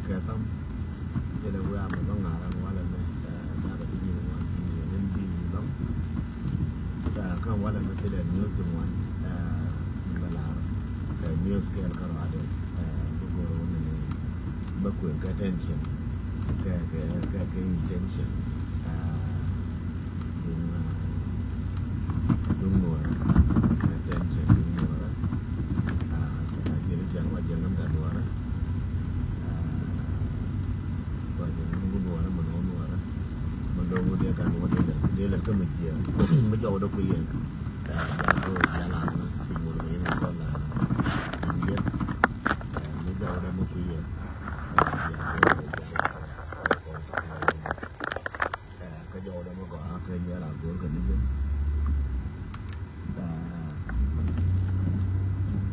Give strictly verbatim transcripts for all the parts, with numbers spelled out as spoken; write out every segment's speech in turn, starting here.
Kɛ tham. Jɛn ɛ wiaa mi bä ŋa̱r ɛn walɛ mɛ, ɛ, bakɛ ti nyin ŋuan ti yɛn ɛn busy lɔŋ. Ɛ, kä walɛ mɛ ti dɛ news ti ŋuan, ɛ, bä lar. Ɛ, news kɛɛl kä ruaadɛ, ɛ, bä go̱r wä nɛnɛ. Bä kuëŋ kɛ tension. Kɛ, kɛ, kɛ, kɛ intention. Ɛ, Duŋ, ah, duŋ nuɔrä. Attention, duŋ nuɔrä. Ah, s-, ah, jɛn cɛn wa jɛn ŋän ka nuɔrä. Ah, wa jɛn ŋän ŋun nuɔrä, mɛ nɔ nuɔrä. Mɛ dɔŋ wä dee ka nuɔrä dee lɛ, dee lɛ kä mɛ jiɛ. Mɛ jɔw dee kuiɛ. Ah, jɛn ko jɛn la na, piny mɔ mɛ yɛn kɔ la. Jiɛ. Ah, mɛ jɔw dee mɛ kuiɛ. Ah, jɛn ko jɛn la na. Ɛ, kä jɔwdä mi gɔaa kä nyɛl a go̱o̱r kɛ ni jɛ. Ɛ,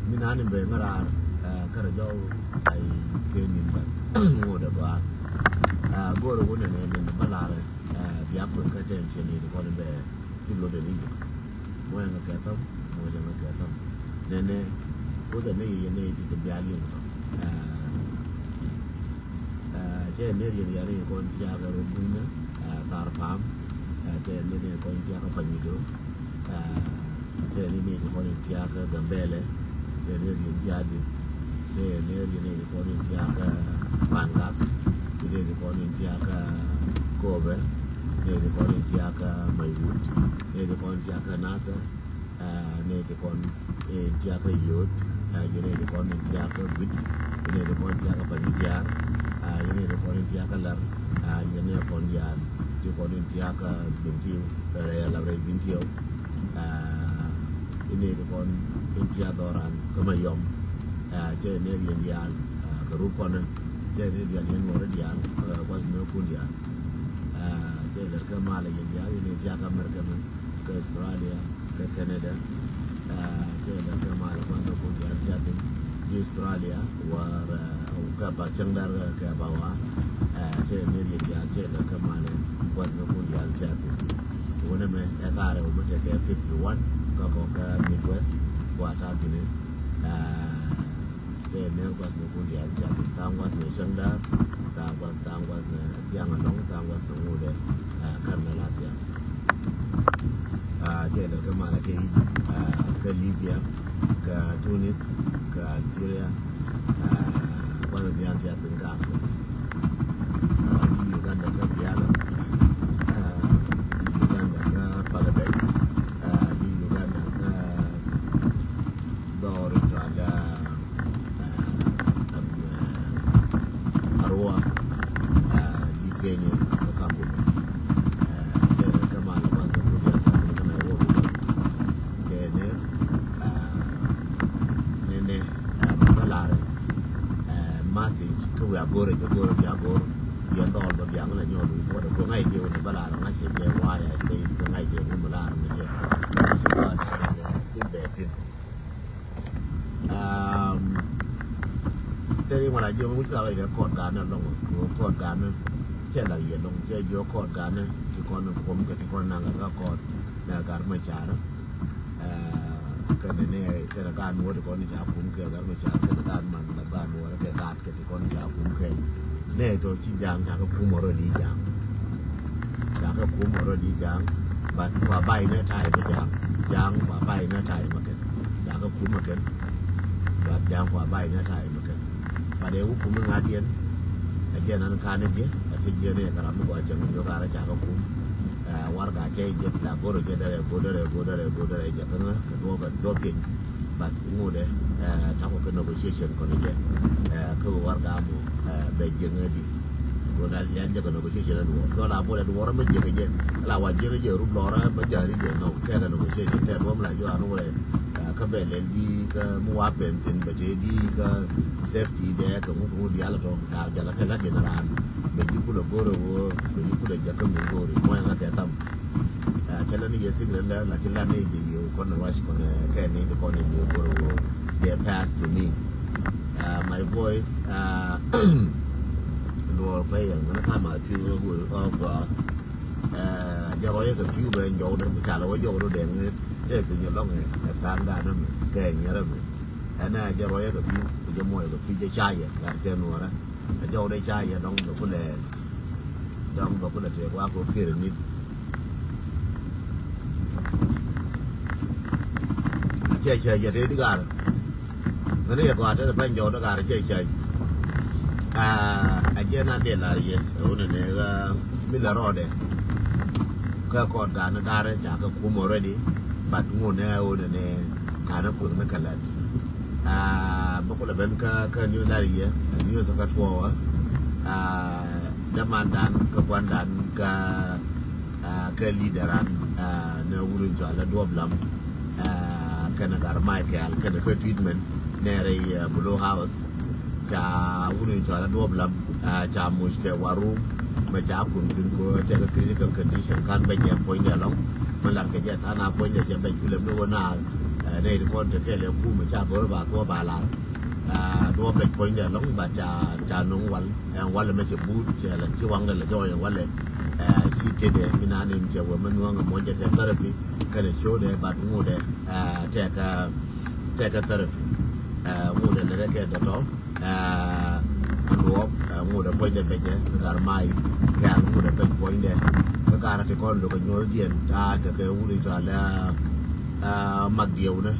mi nani bɛ ŋä raar, ɛ, kärɛ jɔw ay kɛ nin bɛn ŋot ɛ gɔaa. Ɛ, go̱o̱r ɛ wunɛ nɛ nin bä larɛ, ɛ, bia kuɛn kä tension ni ti kɔn bɛ ti lotdɛ ni yɛ. Mɔ ɛŋɛ kɛ thɔm, mɔ ɛŋɛ kɛ thɔm. Nɛnɛ, wotɛ ni yɛ ni ti ti bia liŋ tɔ. Ɛ, Ɛ, cɛ ner yɛn yɛn in kɔn tiakä rɔ bunyä, ɛ, thar pam. Ɛ, cɛ ner yɛn kɔn tiakä Panyido. Ɛ, cɛ ner yɛn kɔn tiakä Gambɛlɛ. Cɛ ner yɛn Jadis. Cɛ ner yɛn kɔn tiakä Pangak. Cɛ ner kɔn tiakä Kobɛ. Ner kɔn tiakä Maiwut. Ner kɔn tiakä Nasir. Ɛ, nɛy ti kɔn in tiakä Yio̱o̱t, ɛ, yɛn nɛy ti kɔn in tiakä Gui̱t, yɛn nɛy ti kɔn in tiakä Panyijiaar, ɛ, yɛn nɛy ti kɔn in tiakä Lɛr, ɛ, yɛn nɛy kɔn diaal ti kɔn in tiakä Bintiu, ɛ, rɛy Alap rɛy Bintiu, ɛ, yɛn nɛy ti kɔn in tiakä Dhɔran kä Mayɔm, ɛ, cɛ yɛn nɛy yɛn diaal, ɛ, kɛ rup kɔn in, cɛ yɛn nɛy diaal yɛn nuɔrä diaal, ɛ, gua̱th nöökun diaal, ɛ, cɛ lɛr kɛ malɛ yɛn diaal, yɛn nɛy tiakä America mɛ, kä Australia, kä Canada, ɛ, cɛ lɛ kɛ malɛ gua̱th ni kun diaal tia thin. Ji̱ Australia, war, ɛ, kɛ ba cäŋ dar kɛ ba wa, ɛ, cɛ ni riet diaal cɛ lɛ kɛ malɛ gua̱th ni kun diaal tia thin. Wunɛ mɛ ɛ thaarɛ wä mɛ tekɛ fifty one, kä kɔ kä Midwest, wa ta thin, ɛ, Cɛ ner gua̱th ni kun diaal tia thin, tha̱a̱ŋ gua̱th ni cäŋ da̱a̱r, tha̱a̱ŋ gua̱th, tha̱a̱ŋ gua̱th ni thiaŋ alɔŋ, tha̱a̱ŋ gua̱th ni ŋut ɛ, ɛ, kän ni la thiaŋ. Ɛ, cɛ lɛ kä malɛ kä Egypt, ɛ, kä Libya, kä Tunis, kä Algeria, ɛ, gua̱th ni diaal tia thin kä Africa. Ɛ, ji̱ Uganda kä Biala, ɛ, ji̱ Uganda kä Palabek, ɛ, ji̱ Uganda kä Dɔɔr in cɔal, ɛ, ɛ, Arua, ɛ, ji̱ Kenya kä Kakuma. Ɛ, cɛ kɛ mal gua̱th ni kun diaal tia thin kä Nairobi. Kɛ ni, ɛ, ni, ni, ɛ, bä larɛ, ɛ, message kä wi̱i̱ a go̱rɛ jɛ go̱rɛ bia go̱r. Yɛn dhɔl bä biaŋ la nyɔɔl wi̱i̱ thuɔ̱t ɛ go̱r ŋa̱c jɛ wä ni bä larɛ ŋa̱c jɛ why I say it kä ŋa̱c jɛ wä mi larɛ ni jɛ. Ci kɔn in bɛ thin. Ɛ, thil in wala jiök mi ci la rɛy kɛ kɔɔt ga̱a̱n ni lɔŋ, kɛ kɔɔt ga̱a̱n ni cɛ la yɛ lɔŋ, cɛ jiök kɔɔt ga̱a̱n ni ci kɔn in kuɔm kɛ ci kɔn naŋ kɛ kɔɔt ni a gar mɛ car. Ɛ, kɛnɛ ni kɛnɛ gaat nuɔ̱ɔ̱r ti kɔn in ca kum kɛ gar mɛ car, kɛnɛ gaat man la gaat nuɔ̱ɔ̱r kɛ gaat kɛ ti kɔn ca kum kɛ. Nɛ tɔ ci ja̱a̱ŋ ca kɛ kum ɔ rɔ di ja̱a̱ŋ. Ca kɛ kum ɔ rɔ di ja̱a̱ŋ. But kua bay nɛ ta̱a̱ mɛ ja̱a̱ŋ. Ja̱a̱ŋ kua bay nɛ ta̱a̱ mɛ kɛn. Ca kɛ kum ɔ kɛn. But ja̱a̱ŋ kua bay nɛ ta̱a̱ mɛ kɛn. But ɛ wä kum ŋa̱t yɛn. Ɛ jɛn an ka̱n ɛ jiɛ. Ɛ ti jiɛ ni ɛ kɛ ram mi gɔaa cɛ mi nyɔk a rɛ ca kɛ kum. Ɛ, warɛga cɛ jɛ la go̱r jɛ dɛrɛ go̱r dɛrɛ go̱r dɛrɛ go̱r dɛrɛ jɛ kä ŋä kɛ duɔ̱ɔ̱p kɛ duɔ̱ɔ̱p piɛny. But ŋut ɛ, ɛ, takɔ kɛ negotiation kɔn jɛ, ɛ, kä warɛga mɔ, ɛ, bɛ jiɛ ŋä di. Go̱r na lian jɛ kɛ negotiation ɛ duɔ̱ɔ̱p. Dɔla bol ɛ duɔ̱ɔ̱p mɛ jiɛ kɛ jɛ. La wa jiɛ kɛ jɛ rup lɔrä mɛ jari jɛ nɔ. Tɛ kɛ negotiation tɛ duɔ̱ɔ̱p la jɔ an wurɛ, ɛ, kä bɛ lɛl di kä mi wa pɛn thin bɛ tɛ di kä safety dɛ kɛ ŋut ŋut dial tɔ. Dak jala kɛ lat yɛn raan. Bɛ ji̱ kulɛ go̱r ɛ wä, bɛ ji̱ kulɛ jɛ kä mi go̱r ɛ mɔ yɛn ŋa kɛ tham. Ɛ, cɛ lɛ ni yɛ secret lɛ, lakin la ni jɛ yɛ kɔn rush kɔn, ɛ, kɛ ni ti kɔn ni yɛ go̱r wɔ. They pass to me. Ɛ, my voice, ɛ, luɔr pɛ yɛ ŋun ka ma piu ŋun ɔ gɔa. Ɛ, jɛ rɔ yɛ kɛ piu bɛ jɔw dɛ, mi ca lɛ wä jɔw dɛ ŋun tɛ piny lɔŋ ɛ, ɛ thaŋ dan mi kɛ nyɛrɛ mi. Ɛ nɛ jɛ rɔ yɛ kɛ piu, jɛ mɔ yɛ kɛ piu jɛ ca yɛ, gat kɛ nuɔrɛ. A jɔw dee ca yɛ dɔŋ bɛ kulɛ dɔŋ bɛ kulɛ tëë gua̱a̱k kɛ kir nit. A cɛ cɛ jɛ tëë di gaar. Ŋäni yɛ gɔaa tëë pɛn jɔw di gaar cɛ cɛ. A jɛ na dee lar yɛ ɛ wunɛ nɛ ɣä mi lɛ rɔɔdɛ. Kä kɔɔt ga̱a̱n ni da̱rɛ ca kɛ kum already. But ŋun ɛ wunɛ nɛ ka̱n ɛ kuëŋ ni kɛ lɛt. Bä kulɛ ben kä kä news da̱rɛ yɛ news kä tuɔɔkä. Dämandan kä guandan kä kä leaderan ni wurun cɔal ɛ Duɔp Lam. Kɛnɛ Gar Michael kɛnɛ kä treatment nɛɛrɛ i̱ Blue House. Ca wurun cɔal ɛ Duɔp Lam ca muc kɛ warum mɛ ca kun thin ko tɛkɛ critical condition kan bɛ jɛ puɔ̱nydɛ lɔŋ. Mɛ lar kɛ jɛ than a puɔ̱nydɛ cɛ bɛ kulɛ mi wä naar. Nɛy ti kɔn te kɛl ɛ kumɛ ca go̱r ba thuɔ ba lar. Duɔp bɛ puɔ̱nydɛ lɔŋ ba ca ca no̱ŋ wal. Ɛn walɛ mɛ cɛ buut cɛ lɛ ci waŋdɛ lɛ jɔɔyɛ walɛ. Ci tetdɛ mi naan in cɛ wä mɛ nuɔ̱ŋ ɛ muɔ̱njɛ kɛ therapy kɛnɛ codɛ bat ŋutdɛ. Tɛkɛ tɛkɛ therapy. Ŋutdɛ lɛ rɛ kɛ dɔtɔ. Ɛn duɔɔp ŋutdɛ puɔ̱nydɛ bɛcɛ kɛ gar may kɛ an ŋutdɛ bɛc puɔ̱nydɛ kɛ gar ti kɔn lo̱kɛ nyuɔ̱thdiɛn ta̱a̱ tekɛ wut in cɔal ɛ mak diɛw ni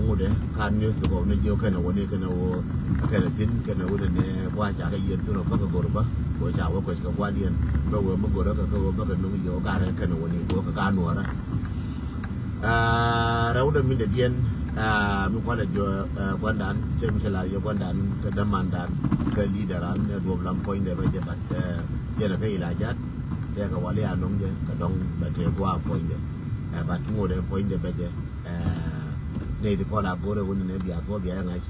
ŋutdɛ ka news ti gɔw ni jiɛw kɛnɛ wä ni kɛnɛ wä kɛnɛ thin kɛnɛ wä ni nɛ bua ca kɛ yieth thin ɔ bäkɛ go̱r bä kɛ wä ca wä kuec kɛ gua̱diɛn bä wee mi go̱rä kɛ kɛ wä bäkɛ no̱ŋ yiëë wä garɛ kɛnɛ wä ni kɛ wä kɛ ka nuɔrä. Rɛwdɛ min dɛ diɛn mi kualɛ jɔ guandan cɛ mi cɛ lar yɛ guandan kɛ dämandan kɛ lideran ɛ Duɔp Lam puɔ̱nydɛ bä jɛ bat jɛn kɛ ila jat. Tɛkɛ wali a no̱ŋ jɛ kɛ dɔŋ bɛ tëë gua̱a̱ puɔ̱nydɛ. Ɛ bat ŋotdɛ puɔ̱nydɛ bɛ jɛ. Ɛ nɛy ti kɔl a go̱rɛ wun nɛ bia thuɔ̱k bia jɛ ŋa̱c.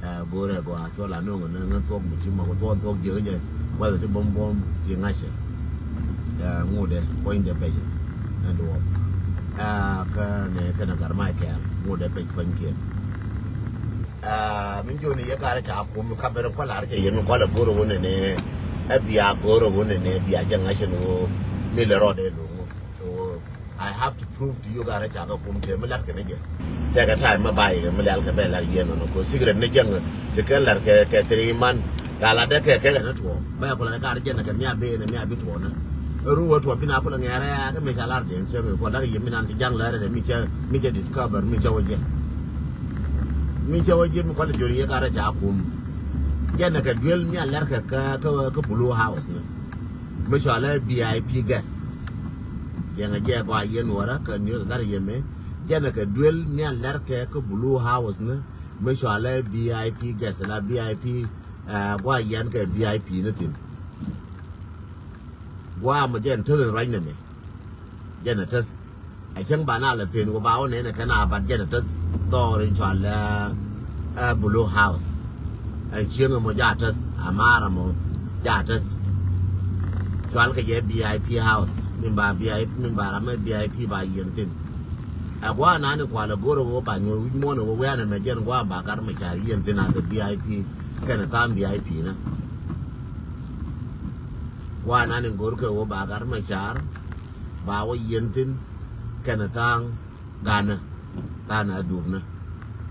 Ɛ go̱rɛ gɔaa cuɔl a no̱ŋ nɛ ŋä thuɔ̱k mi ci mɔk thuɔ̱k thuɔ̱k jiäk jɛ. Wɛthɛ ti buɔ̱m buɔ̱m ti ŋa̱cɛ. Ɛ ŋotdɛ puɔ̱nydɛ bɛ jɛ. Ɛn duɔ̱ɔ̱p ɛ kä nɛ kɛnɛ gar mac kɛɛl ŋotdɛ pec puɔ̱nykiɛn. Min joni yɛ garɛ ca kum ka ben kualar cɛ yɛ mi kualɛ go̱rɛ wun nɛ ɛ bia go̱rɛ wun nɛ bia jɛ ŋa̱cɛ ni ɣöö mi lɛ rɔɔdɛ lo̱ŋ. So I have to prove to you garɛ ca kɛ kum tëë mi lar kɛ ni jɛ. Tɛkɛ time mi ba yɛ mi lɛl kɛ bɛ lar yɛ nɔnɔ ko secret ni jɛ ŋä ti kɛ lar kɛ kɛ three month. Gaa la dee kɛ kɛ kɛ ni tuɔɔk bɛ kulɛ ni garɛ jɛ ni kɛ mi a ben ni mi a bi tuɔɔk ni. Ru wä tuɔɔk bi na kulɛ ŋɛɛrɛ kɛ mi ca lar den cɛ mi kualɛ lar yɛ mi nan ti jaŋ lɛrɛ dɛ mi cɛ mi cɛ discover mi cɛ wä jɛ. Mi cɛ wä ji̱ mi kɔn joni yɛ gat rɛ ca kum. Jɛn ɛ kɛ duel mi a lɛr kɛ kä kä kä Blue House ni. Mi cɔal ɛ V I P guest. Jɛn ɛ jɛ gɔaa yɛn wärä kɛ news gat rɛ yɛ mi. Jɛn ɛ kɛ duel mi a lɛr kɛ kä Blue House ni. Mi cɔal ɛ V I P guest la V I P. Ɛ gɔaa yɛn kɛ V I P ni thin. Gɔaa mi jɛn töth in ruac ni mi. Jɛn ɛ töth. Ɛ cäŋ ba na lɛ pen wä ba wä nɛn ɛ kɛn a bat jɛn ɛ täth dhɔr in cɔal ɛ Blue House. Ɛ cieŋ ɛmɔ ja täth a mar ɛmɔ ja täth. Cɔal kɛ jɛ V I P house min ba V I P min ba ram ɛ V I P ba yiɛn thin. Ɛ gua̱a̱ nani kual ɛ go̱r ɛ wä ba nyuɔ̱th wi̱c muɔ̱n ɛ wä wianɛ mɛ jɛn gua̱a̱ ba gat mɛ car yiɛn thin as a V I P kɛn ɛ tha̱a̱ŋ V I P nä. Gua̱a̱ nani go̱r kɛ wä ba gat mɛ car ba wä yiɛn thin kɛnɛ tha̱a̱ŋ ganä tha̱a̱ŋ a duupnä.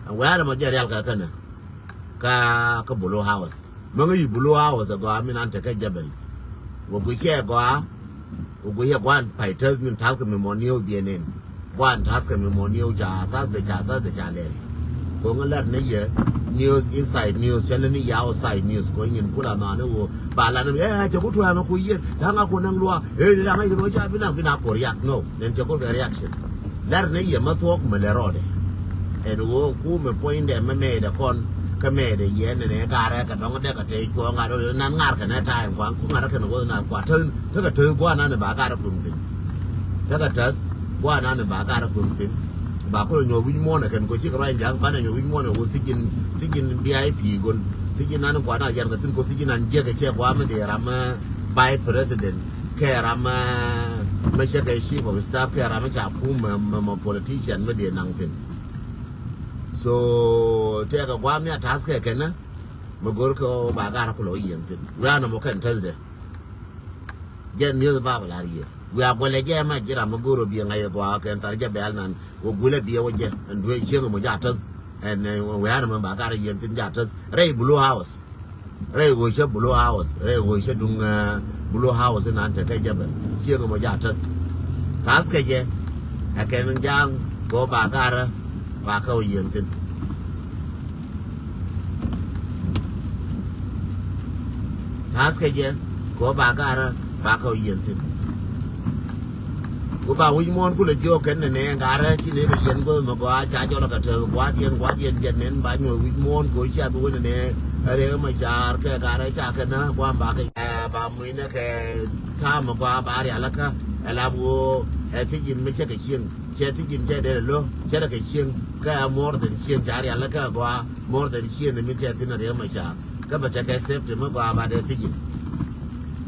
Ɛn wɛ̈ɛ̈r ɛmɔ jɛ rial kɛ känä ka kä Blue House. Mäŋä yi Blue House ɛ gɔaa min an tekɛ jebel. Wä guic cɛ gɔaa wä guic cɛ gua̱a̱n pay täth min ta̱th kɛ mi mɔ nieu biɛ nen. Gua̱a̱n ta̱th kɛ mi mɔ nieu ca asas de ca asas de ca lɛl. Ko̱ŋä lɛr ni yɛ news inside news cä lä ni yɛ outside news ko̱ nyin kula nɔani wä ba lan ni ɛ cɛ ku tuɛɛmä ku yieen da̱ŋ a ku naŋ luaak ɛ ni da̱ŋ a yɛ luaak ca bi naŋ bi na ko react no. Nɛn cɛ go̱rkɛ reaction. Lɛr ni yɛ mä thuɔ̱k mɛ lɛ rɔɔdɛ. Ɛn ɣöö kumɛ puɔ̱nydɛ mä mɛɛdɛ kɔn kä mɛɛdɛ yɛ nɛn ɛ gaarɛ kɛ dɔ̱ŋ dɛ kɛ tɛy cuɔ̱ɔ̱ŋ a rɔɔdɛ nan ŋa̱r kɛn ɛ ta̱a̱ ɛn kua̱n ku ŋa̱r kɛn ɛ ɣöö nan kua täth tekɛ täth gua̱a̱r nan ɛ ba gaarɛ kui̱m thi̱n. Tekɛ täth gua̱a̱r nan ɛ ba gaarɛ kui̱m thi̱n. Ba kulɛ nyuɔ̱th wi̱c muɔ̱ɔ̱n ɛ kɛn kɔ cikɛ ruac ja̱a̱ŋ banɛ nyuɔ̱th wi̱c muɔ̱ɔ̱n ɛ ɣöö thi̱cin thi̱cin V I P go̱l thi̱cin nan ɛ kua̱n a yɛn kɛ thi̱n kɔ thi̱cin nan jiäk ɛ cɛ gua̱a̱r mi dee ram ɛ vice president. Kɛ ram mɛ cɛ kɛ chief of staff kɛ ram mɛ ca kum mɛ mɛ politician mɛ dee naŋ thin. So tɛkɛ guam ya ta̱th kɛ kɛnɛ mɛ go̱r kɛ ɣöö ba gar kulɛ wä yiɛn thin wiaa nɔmɔ kɛn täthdɛ. Jɛn mi̱eth ba bɛ lar yiëë wiaa guɛlɛ jɛ mɛ ji̱ ram mɛ go̱r ɣöö biɛ ŋa̱c ɛ gɔaa kɛn thar jɛ bɛ̈ɛ̈l nan wä guilɛ biɛ wä jɛ ɛn duee cieŋ mɔ ja täth. Ɛn wiaa nɔmɔ ba gar yiɛn thin ja täth rɛy Blue House. Rɛy ɣöö cä Blue House, rɛy ɣöö cä duŋ, eh, Blue House inan tekɛ jɛ ben. Cieŋ mɔ ja täth. Ta̱th kɛ jɛ, ɛ kɛn ja̱a̱ŋ kɛ ɣöö ba garä, ba kɛ ɣöö yieen thi̱n. Ta̱th kɛ jɛ, kɛ ɣöö ba garä, ba kɛ ɣöö yieen thi̱n. Ku ba wi̱c muɔ̱ɔ̱n kulɛ jiök kɛn nɛnɛ ŋa̱rä ci nɛ kɛ yɛn guäth mɛ gɔaa ca jɔl kɛ tɛth gua̱a̱r yɛn gua̱a̱r yɛn jɛn nɛn ba nyuɔ̱th wi̱c muɔ̱ɔ̱n kɛ cia bi wä nɛnɛ. Riɛk mɛ ca̱a̱r kɛ ŋa̱rä ca kɛn na gua̱a̱m ba kɛ, ɛ, ba muc nɛ kɛ ta̱a̱ mɛ gɔaa ba rialikä. Ɛ lap ɣöö ɛ thi̱c in mi cɛ kɛ cieŋ, cɛ thi̱c in cɛ dee lɛ lo̱ cɛ rɛ kɛ cieŋ. Kɛ more than cieŋ ca rialikä gɔaa more than cieŋ mi tɛth thi̱n riɛk mɛ ca̱a̱r. Kä bɛ tekɛ safety mi gɔaa ba dee thi̱c in.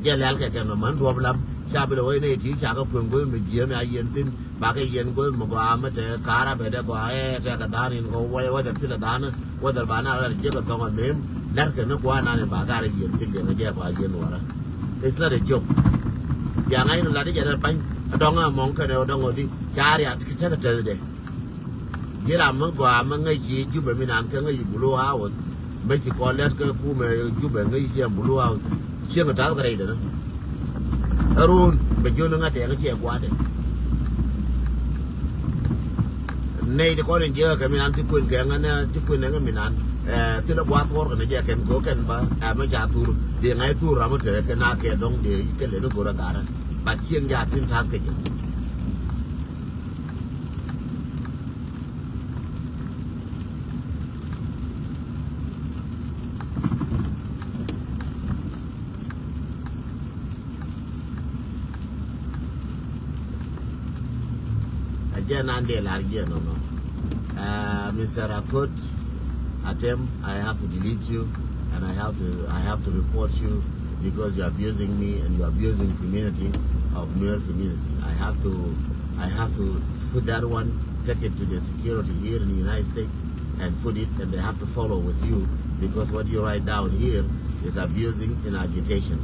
Jɛ lɛl kɛ kɛn mɛ män duɔ̱p lam ca bi lɛ wec nɛy ti ca kɛ kueŋ guäth mi jiääm ya yieen thi̱n. Ba kɛ yieen guäth mi gɔaa mi te ka̱a̱r a bɛ dee gɔaa ɛ tɛkɛ dha̱a̱n in kɛ wec wec thilɛ dha̱a̱n. Wec dhɛl ba na rɛl jiäk kɛ thɔŋ ɛ mem lɛr kɛ ni gua̱a̱r nan in ba ga̱r ɛ yieen thi̱n liɛŋɛ jɛ gɔaa yieen wärä. It's not a joke. Bia ŋa̱c ni lat i̱ jɛ rɛl pa̱ny a dɔ̱ŋ a mɔŋ kɛn ɛ dɔ̱ŋ ɔ di ca riat kɛ tekɛ tɛth dee. Ji̱ ram mi gɔaa mi ŋäc ci Jubɛ mi nan kä ŋäc ci Blue House. Mi ci kɔn lɛt kä kumɛ Jubɛ ŋäc ci jiɛn Blue House. Cieŋ ta̱th kɛ rɛy dɛnä. Ɛ run bɛ jiön ŋa̱t dɛŋ ciɛ gua̱dɛ. Nɛy ti kɔn in jiɛk kɛ mi nan ti kuen kɛ ŋän ti kuen kɛ mi nan. Ɛ thilɛ gua̱a̱th thuɔ̱ɔ̱r kɛn jɛ kɛn ko̱ kɛn ba ɛ mi ca thur. Di ŋa̱c thur ram mi te kɛ na kɛ dɔ̱ŋ di kɛ leni go̱rä garä. But cieŋ ja thi̱n ta̱th kɛ jɛ. A jɛ nan dee lar jɛ nɔnɔ. Uh, Mister Akot Atem, I have to delete you, and I have to, I have to report you because you're abusing me and you're abusing community of Nuer community. I have to, I have to put that one, take it to the security here in the United States and put it, and they have to follow with you because what you write down here is abusing and agitation.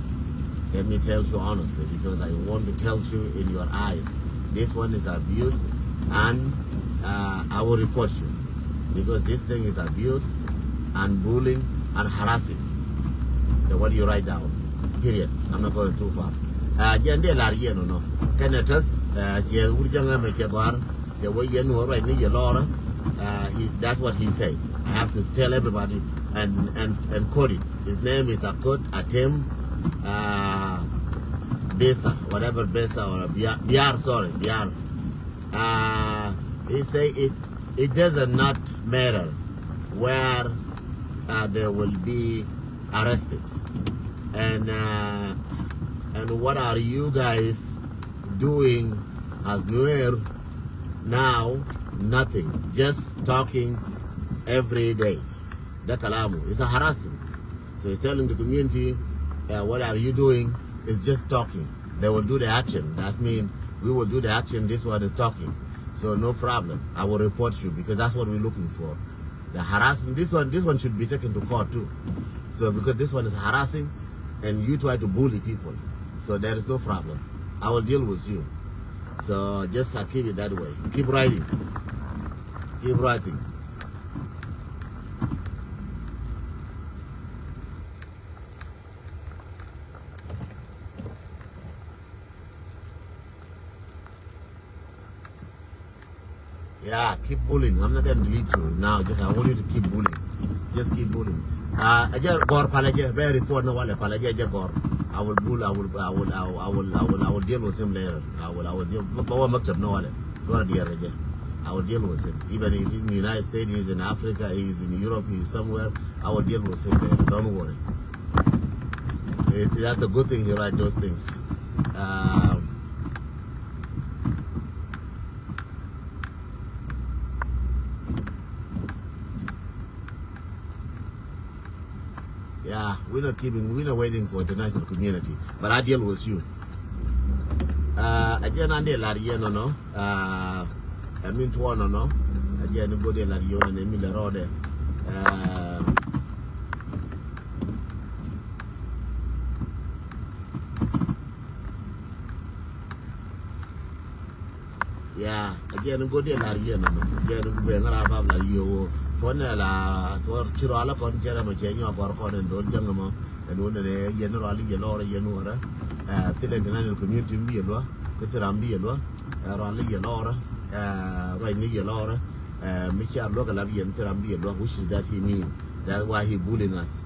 Let me tell you honestly, because I want to tell you in your eyes, this one is abuse, and, uh, I will report you because this thing is abuse and bullying and harassing. The what you write down, period. I'm not going too far. Uh, jɛ ndɛ lar yɛ nɔnɔ. Kɛnɛ tɛth, uh, cɛ wur jɛ ŋɛ mɛ cɛ gɔar. Cɛ wä yɛn wä ruacni yɛ lɔrä. Uh, he, that's what he said. I have to tell everybody and, and, and quote it. His name is Akot Atem, uh, Besa, whatever Besa or Biar, Biar, sorry, Biar. Uh, he say it, it doesn't not matter where, uh, they will be arrested. And, uh, and what are you guys doing as Nuer now? Nothing. Just talking every day. That kalamu. It's a harassment. So he's telling the community, uh, what are you doing? It's just talking. They will do the action. That's mean we will do the action. This one is talking. So no problem. I will report you because that's what we're looking for. The harassment, this one, this one should be taken to court too. So because this one is harassing and you try to bully people. So there is no problem. I will deal with you. So just, uh, keep it that way. Keep writing. Keep writing. Yeah, keep bullying. I'm not gonna delete you now. Just I want you to keep bullying. Just keep bullying. Uh, I just gor palaje, very report no wale palaje, just gor. I will bull, I will, I will, I will, I will, I will, I will deal with him later. I will, I will deal. But what maktab no wale. Gor dear. I will deal with him. Even if he's in the United States, he's in Africa, he's in Europe, he's somewhere, I will deal with him later. Don't worry. It, that's a good thing you write those things. Um, yeah, we're not keeping, we're not waiting for the national community. But I deal with you. Uh, again, I need a lot of, you know, uh, I mean, to one, no, again, go there, like, you know, I mean, the road, uh, Yeah, again, go de lar yɛn nɔ. Again, go bɛ ŋara bab lar yɛ woo. Fɔn nɛ la, fɔr ci rɔ ala kɔn cɛ rɛ mɔ cɛ nyɔ gɔr kɔn ɛn dhol jɛŋ mɔ. Ɛn wun nɛ yɛn rɔ ala yɛ lɔr yɛn wara. Thil international community bi yɛ lɔ. Kɛ thil ram bi yɛ lɔ. Rɔ ala yɛ lɔr. Rɔ ni yɛ lɔr. Mi cia lɔ kɛ lab yɛn thil ram bi yɛ lɔ. Which is that he mean. That's why he bullying us.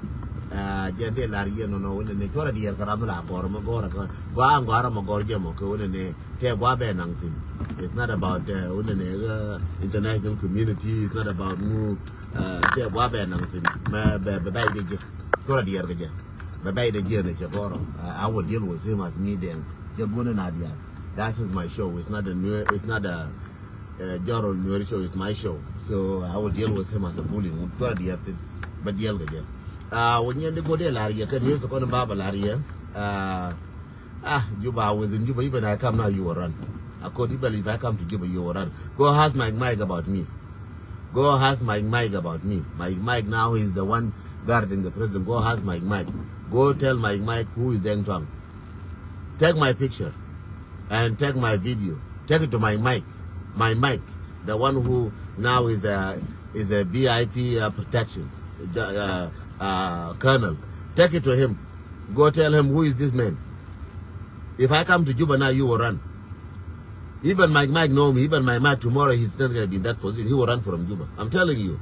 Jɛn de lar yɛn nɔ nɔ wun nɛ cɔrɛ di yɛr kɛ ram la gɔr mɔ gɔr kɛ. Gɔa gɔr mɔ gɔr jɛ mɔ kɛ wun nɛ. Tɛ gua bɛ naŋ thin. It's not about, uh, wun nɛ, uh, international community. It's not about mu. Uh, tɛ gua bɛ naŋ thin. Mɛ bɛ bɛ bɛ ide jɛ. Kora diɛr kɛ jɛ. Bɛ bɛ ide jɛ ne cɛ koro. Uh, I will deal with him as me then. Cɛ gun na diɛr. That is my show. It's not a new. It's not a, uh, general new show. It's my show. So I will deal with him as a bully. Kora diɛr thin. Bɛ diɛl kɛ jɛ. Uh, wun yɛn di go de lar yɛ kɛ news kɔn ba ba lar yɛ. Uh, Ah, Juba, I was in Juba. Even I come now, you will run. I could, even if I come to Juba, you will run. Go ask Mike Mike about me. Go ask Mike Mike about me. Mike Mike now is the one guarding the president. Go ask Mike Mike. Go tell Mike Mike who is Deng Tuang. Take my picture and take my video. Take it to Mike Mike. Mike Mike, the one who now is the, is a V I P, uh, protection, uh, uh, colonel. Take it to him. Go tell him, who is this man? If I come to Juba now, you will run. Even Mike Mike know me. Even Mike Mike tomorrow, he's not gonna be in that position. He will run from Juba. I'm telling you.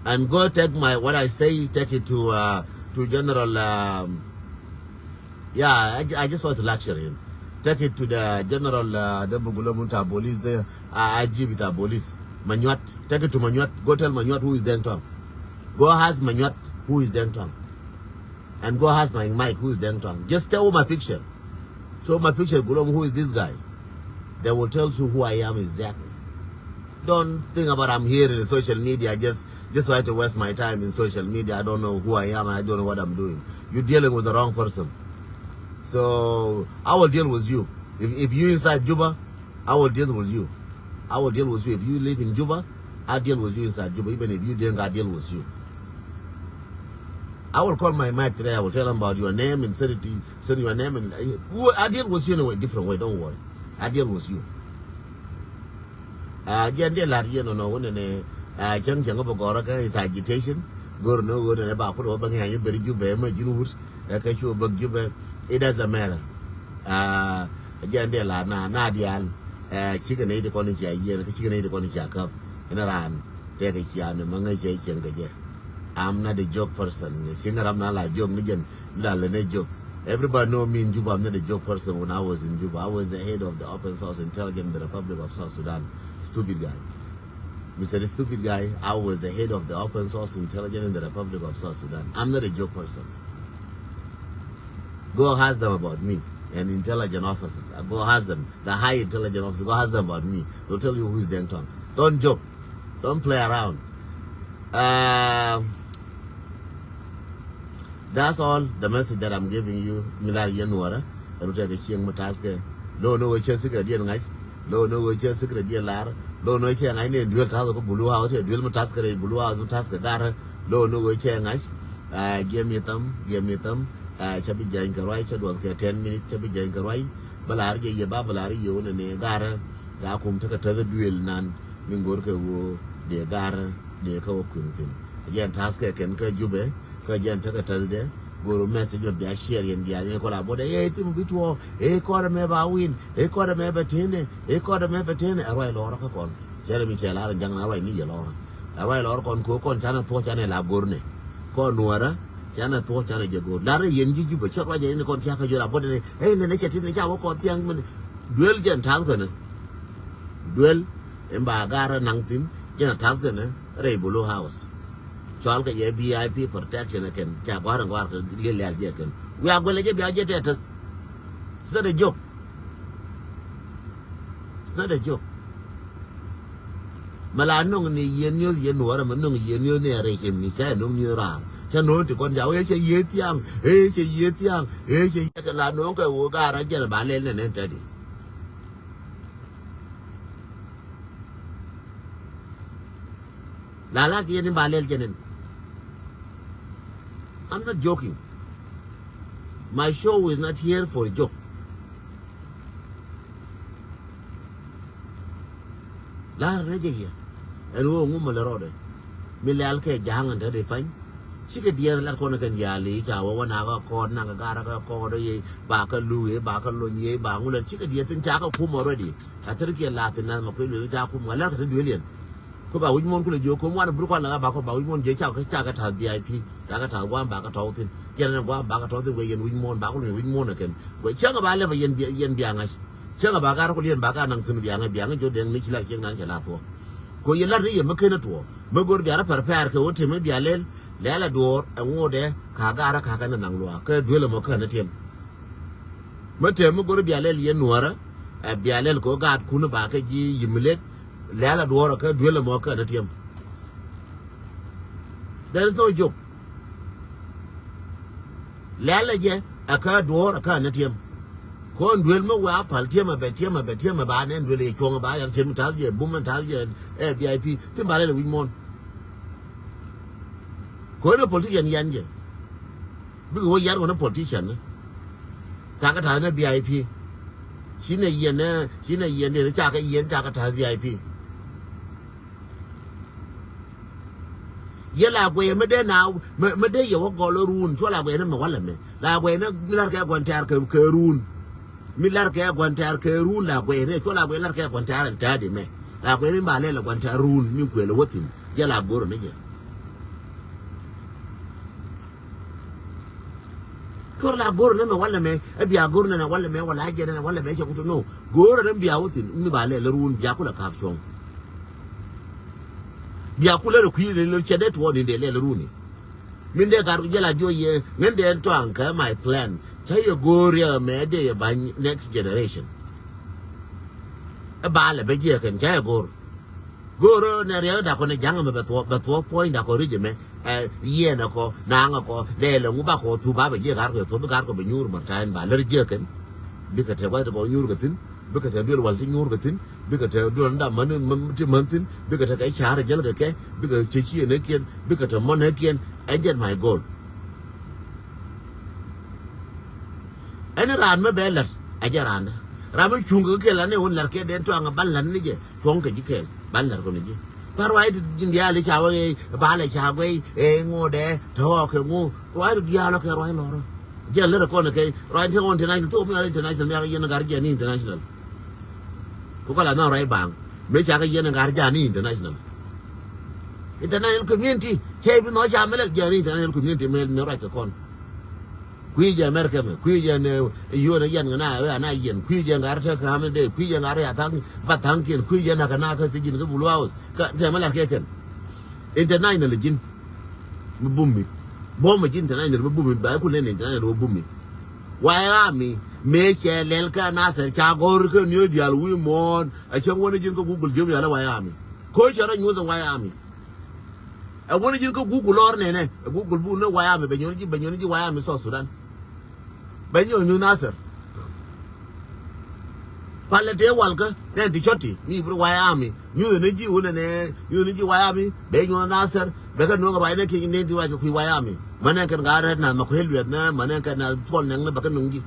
And go take my, what I say, take it to, uh, to General, um, yeah, I, I just want to lecture him. Take it to the General, uh, the Bugulamunta police, the, uh, I G bita police. Manyuat. Take it to Manyuat. Go tell Manyuat who is Deng Tuang. Go ask Manyuat who is Deng Tuang. And go ask my Mike who is Deng Tuang. Just show my picture. Show my picture, Gulom, who is this guy? They will tell you who I am exactly. Don't think about I'm here in social media. Just, just try to waste my time in social media. I don't know who I am. I don't know what I'm doing. You're dealing with the wrong person. So I will deal with you. If, if you inside Juba, I will deal with you. I will deal with you. If you live in Juba, I deal with you inside Juba. Even if you drink, I deal with you. I will call my Mike today. I will tell him about your name and send it to you, send your name and, uh, who, I deal with you in a way, different way. Don't worry. I deal with you. Ah, jɛn diɛ lar yɛn nɔ nɔ wunɛ nɛ, ah, cäŋ cäŋ bä gɔrä kä is agitation. Gör nɔ wunɛ nɛ ba kut wä bä ŋiany beri Jubɛ mɛ jin wut. Ɛ kä cu bäk Jubɛ. It doesn't matter. Ah, jɛn diɛ lar na, na dial. Ɛ, cikɛ nɛ iti kɔn cia yɛn, kä cikɛ nɛ iti kɔn cia käp. Inɛ ran tɛkɛ cia ni mä ŋäc cɛ cɛn kɛ jɛ. I'm not a joke person. Ci ŋäram na la joke ni jɛn. Everybody know me in Juba. I'm not a joke person. When I was in Juba, I was the head of the open source intelligence in the Republic of South Sudan. Stupid guy. Mister Stupid Guy, I was the head of the open source intelligence in the Republic of South Sudan. I'm not a joke person. Go ask them about me and intelligence officers. Uh, go ask them, the high intelligence officers. Go ask them about me. They'll tell you who is Deng Tuang. Don't joke. Don't play around. Um, That's all the message that I'm giving you. Mi lar yɛn nuɔrä. Ɛn wä tɛkɛ cieŋ mi taskɛ. Lo ni wä cɛ sikɛ diɛn ŋa̱c. Lo ni wä cɛ sikɛ diɛn lar. Lo ni wä cɛ ŋa̱c ni duel taskɛ kɛ Blue House. Cɛ duel mi taskɛ rɛy Blue House mi taskɛ garä. Lo ni wä cɛ ŋa̱c. Ah, giɛ mi tham, giɛ mi tham. Ah, cɛ bi jany kɛ ruac, cɛ duɔth kɛ ten minute, cɛ bi jany kɛ ruac. Bä lar jɛ yɛ ba, bä lar yɛ wä ni ni garä. Ga kum tekɛ täth duel nan. Mi ŋor kɛ wä dee garä, dee kɛ wä kuiŋ thin. Jɛn taskɛ kɛn kä Jubɛ. Kä jɛn tekɛ Thursday, go̱o̱r message mɛ bia share yɛn diaal yɛn kɔla bo̱dɛ, ɛ, thim bi tuɔɔk, ɛ, kɔdɛ mɛ ba win, ɛ, kɔdɛ mɛ bɛ tene, ɛ, kɔdɛ mɛ bɛ tene, ɛ ruac lɔɔrä kä kɔn. Cɛrɛ mi cɛ lar jaŋ na ruac ni yɛ lɔɔrä. Ɛ ruac lɔɔrä kɔn ko̱ kɔn canɛ thuɔ̱k canɛ la go̱o̱r nɛ. Kɔn nuɔrä, canɛ thuɔ̱k canɛ jɛ go̱o̱r. Lar yɛn ji̱ Jubɛ, cɛ ruac yɛn kɔn tiakä jɔl a bo̱dɛ nɛ, ɛ, nɛnɛ cɛ tin ca wä kɔn thiaŋ mɛn. Duel jɛn taskɛ nɛ. Duel, in ba garä naŋ thin, jɛn a taskɛ nɛ. Rɛy Blue House. Cual kɛ jɛ V I P protection ɛ kɛn ca gua̱r in gua̱r kɛ liɛl lial jɛ kɛn. Wiaa guɛlɛ jɛ bia jɛ tɛt tɛth. It's not a joke. It's not a joke. Mɛ la noŋ ni yien niöth yien nuɔrɛ mɛ noŋ yien niöth ni ɛ rɛy cɛ mi ca noŋ niöth raar. Ca noŋ ti kɔn ca wee cɛ yie thiaŋ. Ee cɛ yie thiaŋ. Ee cɛ yie kɛ la noŋ kɛ woo gaarä jɛn ba lɛl nɛn ɛn tɛt di. La la kiɛ ni ba lɛl jɛn in. I'm not joking. My show is not here for a joke. Lar rɛ jɛ yɛ. Ɛn ɣöö ŋu mɛ lɛ rɔɔdɛ. Mi lɛl kɛ ja̱a̱ŋ ɛn te di pany. Cikɛ diɛɛr lat kɔn kɛn diaal i̱ ca wä wä nakä kɔɔt nakä garä kɛ kɔɔt i̱ ba kä luui i̱ ba kä lony i̱ ba ŋu lɛ cikɛ diɛɛr thin ca kä kum already. Ca thir kiɛ lath thin nath mɛ kui̱ lueth ca kum kä lɛr kɛ te duëël yɛn. Kä ba wi̱c muɔ̱ɔ̱n kulɛ jiök kä muan bi ruk kuan lɛ ɣä ba kɔ ba wi̱c muɔ̱ɔ̱n jiɛ ca kä ca kä ta̱th V I P. Ca kä ta̱th gua̱a̱m ba kä tɔ̱w thin. Yɛn ɛn gua̱a̱m ba kä tɔ̱w thin guɛ yɛn wi̱c muɔ̱ɔ̱n ba kä luny wi̱c muɔ̱ɔ̱n ɛ kɛn. Guɛ cäŋ ɛ ba lɛpɛ yɛn bia yɛn bia ŋa̱c. Cäŋ ɛ ba gar kɔ liɛn ba ka naŋ thi̱n biaŋä biaŋä jɔ dɛŋ ni ci la ciek nan cɛ la thuɔ̱k. Ko yɛ lat ni yɛ mi ken tuɔɔk mi go̱r bia rɔ pɛr pɛɛr kɛ wä temi bia lɛl. Lɛl ɛ duɔɔr ɛ ŋo̱o̱dɛ ka gar ɛ ka kɛn naŋ luaak kɛ duel ɛmɔ kɛn tiɛm. Mi temi go̱r bia lɛl yɛ nuɔrä ɛ bia lɛl kɛ wä gaat kun ba kɛ ji̱ yimilek. Lɛl ɛ duɔɔr ɛ kɛ duel ɛmɔ kɛn tiɛm. There is no joke. Lɛl ɛ jɛ ɛ kä duɔ̱ɔ̱r ɛ kä ni tiɛm. Kɔn duel mi wee a pal tiɛm ɛ bɛ tiɛm ɛ bɛ tiɛm ɛ ba nɛn duel ɛ cuɔ̱ŋ ɛ ba yɛn tiɛm ta̱th jɛ bum ɛn ta̱th jɛ ɛ V I P. Thin ba lɛl ɛ wi̱c muɔ̱ɔ̱n. Kɔn ɛ politician yɛn jɛ. Bikɛ wä yɛn kɔn ɛ politician ni. Ta̱kɛ ta̱th ni V I P. Ci nɛ yɛn ni ci nɛ yɛn ni ca kɛ yɛn ca kɛ ta̱th V I P. Yɛ la guɛy mi dee na mi dee yɛ wä gɔl run cua la guɛy ni mi walɛ mi la guɛy ni mi lar kɛ guan tɛr kɛ run. Mi lar kɛ guan tɛr kɛ run la guɛy ni cua la guɛy lar kɛ guan tɛr ɛn tɛr di mɛ. La guɛy ni ba lɛ la guan tɛr run mi kuɛ lɛ wä thin. Yɛ la gor ni jɛ. Kör la gor nɛ mɛ walɛ mɛ ɛ bia gor nɛ nɛ walɛ mɛ walɛ a jɛ nɛ walɛ mɛ cɛ kutu no. Gor nɛ bia wä thin mi ba lɛ lɛ run bia kulɛ kap cuɔ̱ŋ. Bia kulɛ rɛ kui̱ lɛ lɛ cɛ dee tuɔɔk ni dee lɛ lɛ run ni. Min dee gat ku jɛ la jiɔ yɛ ŋän dee tɔaŋ kɛ my plan cä yɛ gor yɛ mɛ dee yɛ ba next generation. Ɛ ba lɛ bɛ jiɛ kɛn cä yɛ gor. Go̱o̱rä nɛ riɛk dakɔ nɛ ja̱ŋ ɛmɛ bɛ thuɔ̱k bɛ thuɔ̱k puɔ̱ny dakɔ ri̱c ɛmɛ. Ɛ yiɛn ɛkɔ naŋ ɛkɔ lɛɛl ɛŋu bakɔ thup ba bɛ jiɛ ga̱r kɔ thuɔ̱k bi ga̱r kɔ bɛ nyuur mɛr ta̱a̱n ba lär jiɛ kɛn. Bikɛ tɛ gua̱th ti kɔ nyuur kɛ thi̱n bikɛ tɛ duel wal ti nyuur kɛ thi̱n bikɛ tɛ duel ni dam män ti män thi̱n bikɛ tɛ kɛ ca̱r jäl kɛ kɛ bikɛ cɛ ciɛ nɛ kiɛn bikɛ tɛ mɔn nɛ kiɛn. Ɛ jɛn my goal. Ɛn raan mi bɛ la̱t ɛ jɛ raan dä raan mi cuŋ kɛ kɛ la̱t ni wun la̱t kɛ den tuaŋ ɛ ban la̱t ni jɛ. Cuɔ̱ŋ kɛ ji̱ kɛɛl ban la̱t kɔn ji̱. Ba ruac ti ji̱n diaal i̱ ca wä ɣeec ba lɛ ca guɛy ëë ŋo̱o̱dɛ tɔ̱ɔ̱k kɛ ŋo̱o̱ ruac ti diaal ɔ kɛ ruac lɔrä. Jɛn lät ɛ kɔn ɛ kɛc ruac ti ɣɔn ti nac thok mi ɣɔn international mi ɣɔn yɛn ɛ gat jɛn ni international. Ku kɔl ɛ nhɔn ruac baŋ mëë ca kɛ yɛn ɛ gat jɛn ni international. International community cɛ bi nhɔk ca mi lɛl jɛn ni international community mi ruac kɛ kɔn. Kui̱ jɛ America mɛ kui̱ jɛ ni yuɔn yɛn ŋa na ɣöö ana yɛn kui̱ jɛ ŋa̱r te ka̱m dee kui̱ jɛ ŋa̱r ya thaŋ ba thaŋ kiɛn kui̱ jɛ nak na kä thiec ji̱n kä Blue House kä tɛmɛ lat kɛ kɛn. International ji̱n mi bum mi buɔ̱m ji̱n international mi bum mi ba ku nen international wä bum mi. Wa ya mi mëë cɛ lɛl kä Nasir ca gɔr kä niö diaal wi̱i̱ muɔ̱ɔ̱n a cäŋ wä ni ji̱n kä Google jiöm yal wa ya mi. Ko̱ cɛ rɔ nyuɔth wa ya mi. Ɛ wuni ji̱n kä Google lɔr nɛnɛ ɛ Google buk ni White Army bɛ nyuɔni ji̱ bɛ nyuɔni ji̱ White Army South Sudan. Bɛ nyuɔni nyuth Nasir. Palɛ tëë walkä nɛn ti cɔt ti mi bi White Army nyuth ni ji̱ wunɛ nɛ nyuth ni ji̱ White Army bɛ nyuɔth Nasir bɛ kɛ nuɔ̱ŋ ruacnɛ kiɛ nɛn ti ruac kɛ kui̱ White Army. Mänɛ kɛn gaa rɛt nath ma kuël luɛth nɛ mänɛ kɛn nath puɔl nɛŋni bɛ kɛ nuŋ ji̱.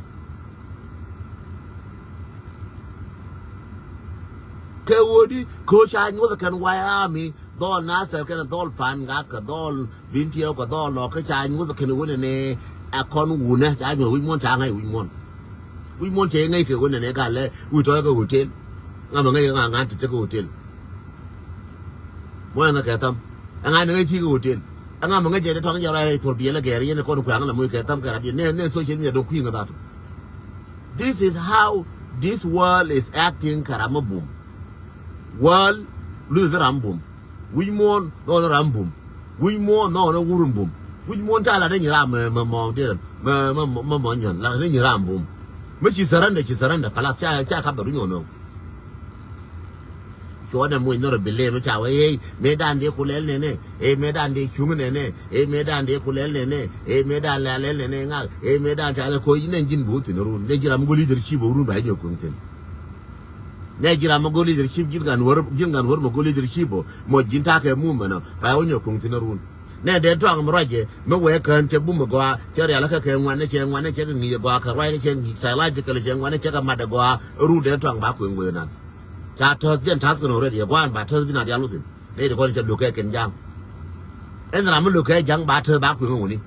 Kɛ ɣöödi ko̱ ca nyuɔth kɛn White Army. Dhɔl Nasir kɛnɛ dhɔl Pangak kɛ dhɔl Bintiɛw kɛ dhɔl Lɔk kä ca nyuɔth kɛnɛ wunɛ nɛ. Ɛ kɔn wunɛ ca nyuɔth wi̱c muɔ̱n ca ŋa̱c wi̱c muɔ̱n. Wi̱c muɔ̱n cɛ ŋäc kɛ wunɛ nɛ ka lɛ wi̱c tɔ̱ kɛ hotel. Ŋa mɛ ŋäc ŋa ŋa̱n ti te kɛ hotel. Muɔ̱n ŋa kɛ tham. Ɛ ŋa̱n ŋäc ci kɛ hotel. Ɛ ŋa mɛ ŋäc jɛ tɔ̱ŋ jɛ rɔy rɛy thuɔr biɛl ɛ gɛr yɛn ɛ kɔn kuɛŋ lɛ muc kɛ tham kɛ rat yɛn nɛ nɛ social media dɔ̱ŋ kui̱ ŋä dhat. This is how this world is acting kɛ ram mi bum. Wäl luth ram bum. Wi̱c muɔ̱ɔ̱n nɔɔni ram bum. Wi̱c muɔ̱ɔ̱n nɔɔni wur bum. Wi̱c muɔ̱ɔ̱n ca lat ni nyi ram mɛ mɛ mɔɔŋ ti mɛ mɛ mɛ mɔ nyɔn lat ni nyi ram bum. Mɛ ci surrender ci surrender kalas ca ca kap bɛ runy ɣɔn nɔɔŋ. Cuɔt ɛmɔ in nɔrɔ bi lem ca wee ey mëë dan dee ku lɛl nɛnɛ ey mëë dan dee cuŋ nɛnɛ ey mëë dan dee ku lɛl nɛnɛ ey mëë dan lɛl nɛnɛ ŋak ey mëë dan ca lɛ koc nɛn ji̱n bi wä thi̱n run nɛn ji̱ ram mi go̱ leadership run ba nyɔk kuŋ thi̱n. Nɛ ji̱ ram mi go̱ leadership ji̱n kan wär ji̱n kan wär mi go̱ leadership mɔ ji̱n takɛ movement ɔ ba wä nyɔk kuŋ thi̱n run. Nɛ dee tuaŋ mi ruacɛ mi wee kään cɛ bum mi gɔaa cɛ rial kä kɛ ŋuan cɛ ŋuan cɛ kɛ ŋi̱i̱c gɔaa kɛ ruac cɛ ŋi̱i̱c psychological cɛ ŋuan cɛ kɛ mat gɔaa run dee tuaŋ ba kueŋ wee nan. Ca täth jɛn ta̱th kɛn already, ɛ gua̱a̱n ba täth bi na dial wä thi̱n. Nɛy ti kɔn i̱ ca lo̱k kɛ kɛn ja̱ŋ. Ɛn ram mi lo̱k kɛ ja̱ŋ ba täth ba kueŋ ɛ wuni.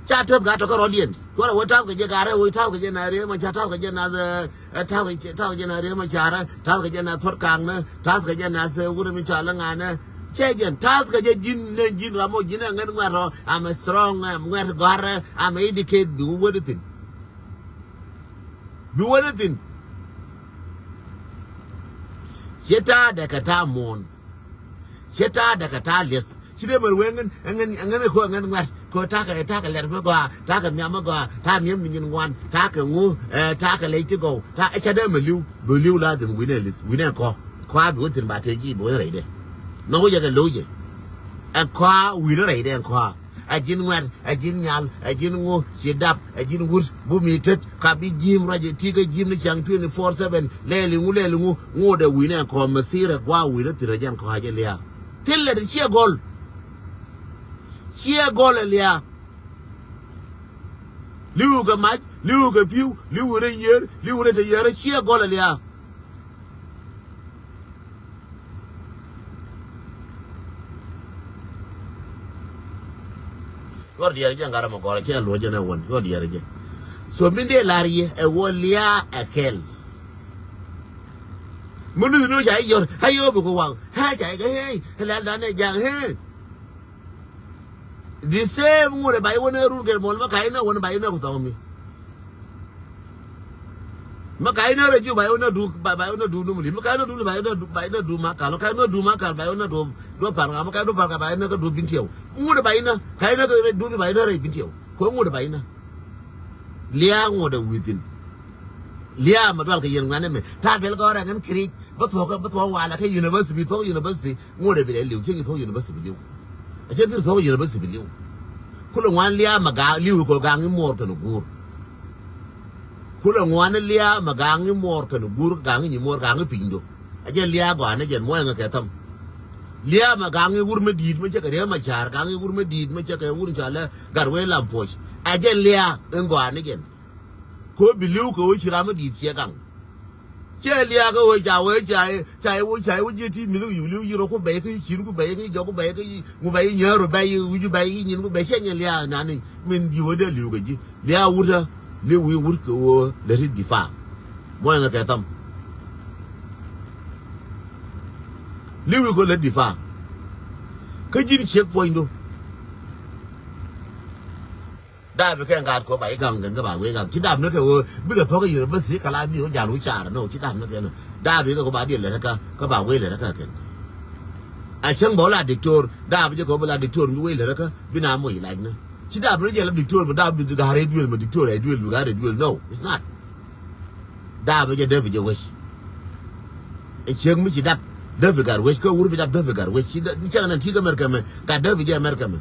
Ca täth ka tɔ̱ kä rɔ̱diɛn. Cuɔrɛ wee ta̱th kɛ jɛ Garɛ, wee ta̱th kɛ jɛ na Riek Macar, ta̱th kɛ jɛ na, ɛ, ɛ, ta̱th kɛ, ta̱th kɛ jɛ na Riek Macar, ɛ, ta̱th kɛ jɛ na Thuɔ̱t Kaŋnä, ta̱th kɛ jɛ na, ɛ, wut mi cɔal ɛ ŋanɛ. Cɛ jɛn ta̱th kɛ jɛ ji̱n, nɛ ji̱n ram mɔ ji̱n ɛ ŋɛn ŋuɛ̈t rɔ, I'm a strong, ɛ, ŋuɛ̈t gɔ̱a̱rɛ, I'm a educate bi wä wä di thi̱n. Bi wä di thi̱n. Ciɛ ta̱a̱dɛ kɛ ta̱a̱ muɔ̱ɔ̱n. Ciɛ ta̱a̱dɛ kɛ ta̱a̱ lieth. Ci dee mär wee ŋän, ŋän, ŋän ɛ ko̱ ŋän ŋuɛ̈t. Ko̱ ta̱a̱ kɛ, ta̱a̱ kɛ lɛr mi gɔaa, ta̱a̱ kɛ nhiam mi gɔaa, ta̱a̱ mi̱em ni nyin ŋuan, ta̱a̱ kɛ ŋu, ɛ, ta̱a̱ kɛ lɛc ti gɔw, ta̱a̱ ɛ ca dee mɛ li̱w. Bɛ li̱w la dhin wi̱nɛ lieth, wi̱nɛ kɔ. Kɔaa bi wä thi̱n ba tëë ji̱ bi wä rɛydɛ. Nhɔk wä jɛ kɛ lo̱w jɛ. Ɛn kɔaa wi̱nɛ rɛydɛ ɛn kɔaa. Ɛ ji̱n ŋuɛ̈t, ɛ ji̱n nyal, ɛ ji̱n ŋu, ci dap, ɛ ji̱n wut, bum i̱ tet, ka bi ji̱m ruac ɛ ti kä ji̱m ni ca̱ŋ twenty four seven, lɛɛli ŋu, lɛɛli ŋu, ŋot ɛ wi̱nɛ ɛn kɔn mɛ thir ɛ gua̱a̱ wi̱nɛ thir ɛ jɛn kɔaa jɛ lia̱a̱. Thil lɛt ciɛ gɔl. Ciɛ gɔl ɛ lia̱a̱. Li̱w kɛ mac, li̱w kɛ pi̱w, li̱w rɛy yiër, li̱w rɛy te yiër, ciɛ gɔl ɛ lia̱a̱. Cuɔr diɛɛr jɛ ŋa̱r ɛmɔ gɔ̱rä cɛ luɔ̱c jɛ nɛ wän cuɔr diɛɛr jɛ. So min dee la̱r yɛ ɛ wä lia̱a̱ ɛ kɛl. Mi luth ni ca i̱ yɔr a yɛ wä bi ku waŋ ɛ ca i̱ kɛ hee ɛ lɛl dan ɛ ja̱ŋ hee. The same ŋut ɛ ba i̱ wä nɛ run kɛ muɔl mi ka i̱ nɛ wän ba i̱ nɛ ku thɔŋ mi. Ma ka inä rɛ ju ba inä du, ba, ba inä du numuli. Ma ka inä du, ba inä du, ba inä du makal. Ma ka inä du makal, ba inä du, du parka. Ma ka inä du parka, ba inä ka du bintiɛw. Ŋut ba inä, ka inä ka du ba inä rɛ bintiɛw. Ko ŋut ba inä. Lia̱a̱ ŋut a within. Lia̱a̱ ma dual kɛ yɛn ŋuɛn ɛmɛ. Ta̱a̱ duel kɛ ɣɔr ɛ ŋɛn kiric. Bä thuɔ̱k, bä thuɔ̱k walɛ kä university, bi thuɔ̱k university. Ŋot ɛ bi lɛ li̱w, cä ji̱ thuɔ̱k university bi li̱w. Ɛ cä dhir thuɔ̱k university bi li̱w. Kulɛ ŋuan lia̱a̱ mɛ ga̱a̱ŋ li̱w kɛ ga̱a̱ŋ i̱ muɔɔr kɛnɛ guur. Kulɛ ŋuan lia̱a̱ mɛ ga̱a̱ŋ i̱ muɔɔr kɛnɛ guur, ga̱a̱ŋ i̱ nyi muɔɔr, ga̱a̱ŋ i̱ pinydo. Ɛ jɛn lia̱a̱ gɔaa ni jɛn muɔ̱ɔ̱ŋ kɛ thäm. Lia̱a̱ mɛ ga̱a̱ŋ i̱ wur mi di̱i̱t mi cɛ kɛ riee mɛ ca̱a̱r, ga̱a̱ŋ i̱ wur mi di̱i̱t mi cɛ kɛ wur in cɔalɛ gat wee lam puɔ̱c. Ɛ jɛn lia̱a̱ in gɔaa ni jɛn. Ko bi li̱w kɛ wee ci ram mi di̱i̱t ciɛ gaŋ. Ciɛ lia̱a̱ kä wee ca wee ca ca wee ca wee ji̱ ti mi̱th wi̱i̱ li̱w yi̱ rɔ ku bɛy kä yi̱ cin ku bɛy kä yi̱ jɔk ku bɛy kä yi̱ ŋu bɛy yi̱ nyäär bɛy yi̱ wi̱c bɛy yi̱ nyin ku bɛy ciɛ nyɛ lia̱a̱ nani. Min ji̱ wee dee li̱w kɛ ji̱ lia̱a̱ wurtä li̱w wi̱i̱ wur kɛ wee lɛ ti difa. Muɔ̱ɔ̱ŋ kɛ thäm li̱w wi̱i̱ kɛ lɛ difa. Kä ji̱n ciek puɔ̱nydu. Dap kɛ ŋa̱a̱t kɔ ba i̱ gaŋ kɛn kä ba wee gaŋ. Ci dap ni kɛ ɣöö bikɛ thuɔ̱k i̱ university kɛ la bi ɣöö jal wä car ni ɣöö ci dap ni kɛn. Dap kɛ kɔ ba diɛ lɛ rɛ kä kä ba wee lɛ rɛ kä kɛn. A cäŋ bä wä la diktor dap jɛ kɔ bä la diktor mi wee lɛ rɛ kä bi na moc ilac ni. Ci dap ni jɛ la diktor mi dap bi ga̱a̱r rɛ duel mi diktor rɛ duel mi ga̱a̱r rɛ duel. No, it's not. Dap jɛ däpi jɛ wec. Ɛ ciek mi ci dap däpi gat wec kä wur bi dap däpi gat wec ci dap ni cäŋ nan ti kä mɛr kɛ mɛ gat däpi jɛ mɛr kɛ mɛ.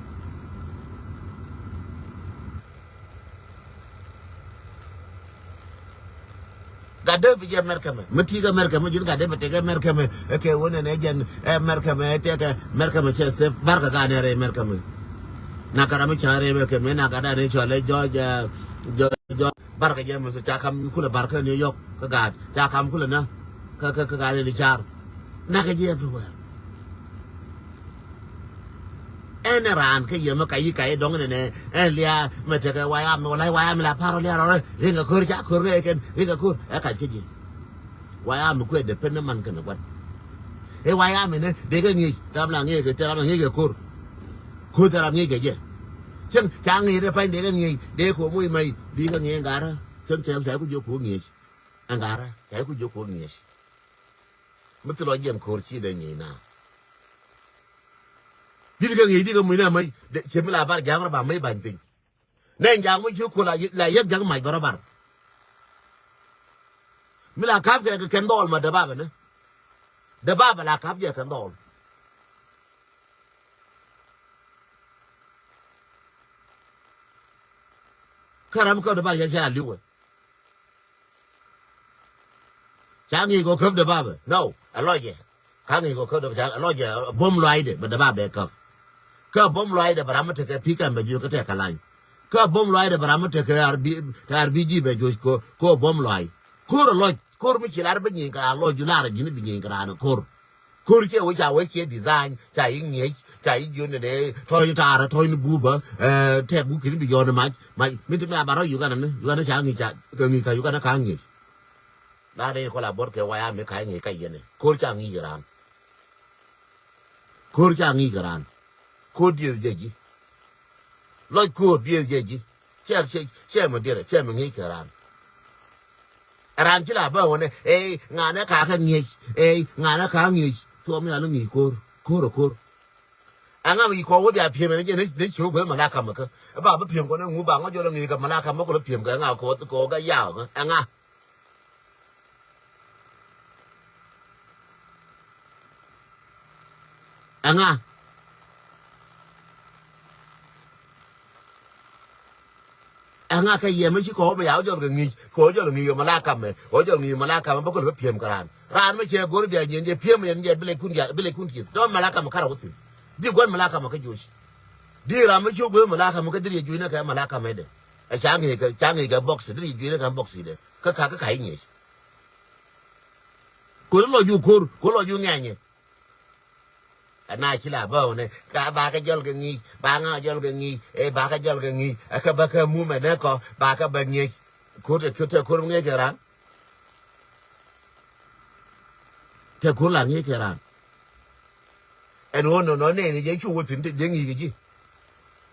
Gat dee bi jɛ America mɛ mi ti kä America mɛ ji̱n gat dee bi tek America mɛ. Ɛ kɛ wä nɛnɛ jɛn ɛ America mɛ ɛ tɛkɛ America mɛ cɛ sef barkɛ ka nɛ rɛy America mɛ. Na ka ram mi ca rɛy America mɛ na gat dan ni cɔl ɛ George ɛ George George barkɛ jɛ mɛ so ca kam kulɛ barkɛ New York kä gat ca kam kulɛ na kä kä kä gat ni car. Na kɛ jɛ everywhere. Ɛn raan kä yɛ mi ka yi ka yi dɔŋ nɛnɛ ɛn lia̱a̱ mɛ tekɛ wayam mi wala wayam mi la par wä lia̱a̱ rɔrɛ. Riŋ kɛ ko̱r ca ko̱r nɛ kɛn riŋ kɛ ko̱r ɛ kac kä ji̱. Wayam mi kuɛ depend ni man kɛn gua̱n. Ɛ wayam mi nɛ dee kɛ ŋi̱i̱c tɛram la ŋi̱i̱c kɛ tɛram la ŋi̱i̱c kɛ ko̱r. Ko̱r tɛram ŋi̱i̱c kɛ jɛ. Cäŋ ca ŋi̱i̱c rɛ pa̱ny dee kɛ ŋi̱i̱c dee ko̱r muc mac bi kɛ ŋi̱i̱c ɛn garä. Cäŋ ca ca ku jiök ko̱r ŋi̱i̱c ɛn garä ca ku jiök ko̱r ŋi̱i̱c. Mi thilɔ jiɛn ko̱r ci dee ŋi̱i̱c na. Di̱t kɛ ŋi̱i̱c di̱t kɛ muc nɛ mäc. Cɛ mi la bar ja̱a̱ŋ rɔ ba mäc ba̱ny piny. Nɛ ja̱a̱ŋ mi ci kuɔl la yäk ja̱a̱ŋ mac bä rɔ bar. Mi la ka̱p kɛ kɛ kɛn dhɔɔl ma däbabɛ ni. Däbabɛ la ka̱p jɛ kɛn dhɔɔl. Kä ram mi käp däbabɛ yɛn cɛ la li̱wɛ. Ca ŋi̱i̱c kɔ käp däbabɛ. No, ɛ lɔcɛ. Ka ŋi̱i̱c kɔ käp däbabɛ ca ɛ lɔcɛ buɔ̱m luaacdɛ bɛ däbabɛ käp. Kä buɔ̱m luaacdɛ bɛ ram mi tekɛ pi̱i̱ kɛm bɛ juɔc kä tɛk kɛ lany. Kä buɔ̱m luaacdɛ bɛ ram mi tekɛ ar bi ar bi ji̱ bɛ juɔc kɔ kɔ buɔ̱m luaac. Ko̱r ɛ lɔc. Ko̱r mi ci lar bi nyieny kɛ raan lɔc ju lar ji̱n bi nyieny kɛ raan ko̱r. Ko̱r cɛ wee ca wee ciɛ design ca yi ŋiec ca yi jiön ni dee tɔ̱ɔ̱ny taarä tɔ̱ɔ̱ny ni buubä. Tɛk wuk kini bi yɔn mac mac mi ti mi a ba rɔ Uganda ni Uganda ca ŋiec ca kɛ ŋiec ka Uganda ka ŋiec. La rɛy kɔla bɔt kɛ waya mi ka ŋiec ka yɛn ni ko̱r ca ŋiec raan. Ko̱r ca ŋi̱i̱c kɛ raan. Ko̱r dieth jɛ ji̱. Lɔc ko̱r dieth jɛ ji̱. Cɛ cɛ cɛ mɛ diɛrɛ cɛ mɛ ŋi̱i̱c kɛ raan. Raan ci la bä wänɛ ey ŋanɛ ka kɛ ŋi̱i̱c ey ŋanɛ ka ŋi̱i̱c. Thuɔm ya lä ŋi̱i̱c ko̱r ko̱r ɛ ko̱r. Ɛŋa mi kɔ wä bia piɛmɛ ni jɛ ni ci wä gueth mɛ la kamɛ kä. Ba bä piɛm kɔnɛ ŋu ba ŋɔ jɔl ŋi̱i̱c kɛ mɛ la kamɛ kɔ lä piɛm kɛ ɛŋa kɔ kɔ gɛ yaw ɛŋa. Ɛŋa. Ɛŋa kɛ yɛ mi ci kɔw mi ya wä jɔl kɛ ŋi̱i̱c kɛ wä jɔl ŋi̱i̱c kɛ mɛ la kamɛ wä jɔl ŋi̱i̱c mɛ la kamɛ bä kɔl bä piɛm kɛ raan. Raan mi cɛ go̱r bia nyiɛn jɛ piɛm yɛn jɛ bi lɛ kun diaal bi lɛ kun tieth dɔn mɛ la kamɛ karɛ wä thi̱n. Di gua̱n mɛ la kamɛ kä joc. Di ram mi ci wä gueth mɛ la kamɛ kä diri jɛ juc ni kɛ mɛ la kamɛ dɛ. Ɛ ca ŋi̱i̱c kɛ ca ŋi̱i̱c kɛ box diri jɛ juc ni kɛ box dɛ. Kä ka kä ka i̱ ŋi̱i̱c. Ko̱n lɔ ju ko̱r ko̱n lɔ ju ŋɛnyɛ. Ɛn a ci la bä wunɛ ka ba kä jɔl kɛ ŋi̱i̱c ba ŋa jɔl kɛ ŋi̱i̱c ɛ ba kä jɔl kɛ ŋi̱i̱c ɛ kä bä kä mumɛ nɛ kɔ ba kä bä ŋi̱i̱c. Ko̱r tɛ ko̱r tɛ ko̱r ŋi̱i̱c kɛ raan. Tɛ ko̱r la ŋi̱i̱c kɛ raan. Ɛn ɣöö nɔnɔ nɛɛni jɛ cu wä thi̱n te jɛ ŋi̱i̱c kɛ ji̱.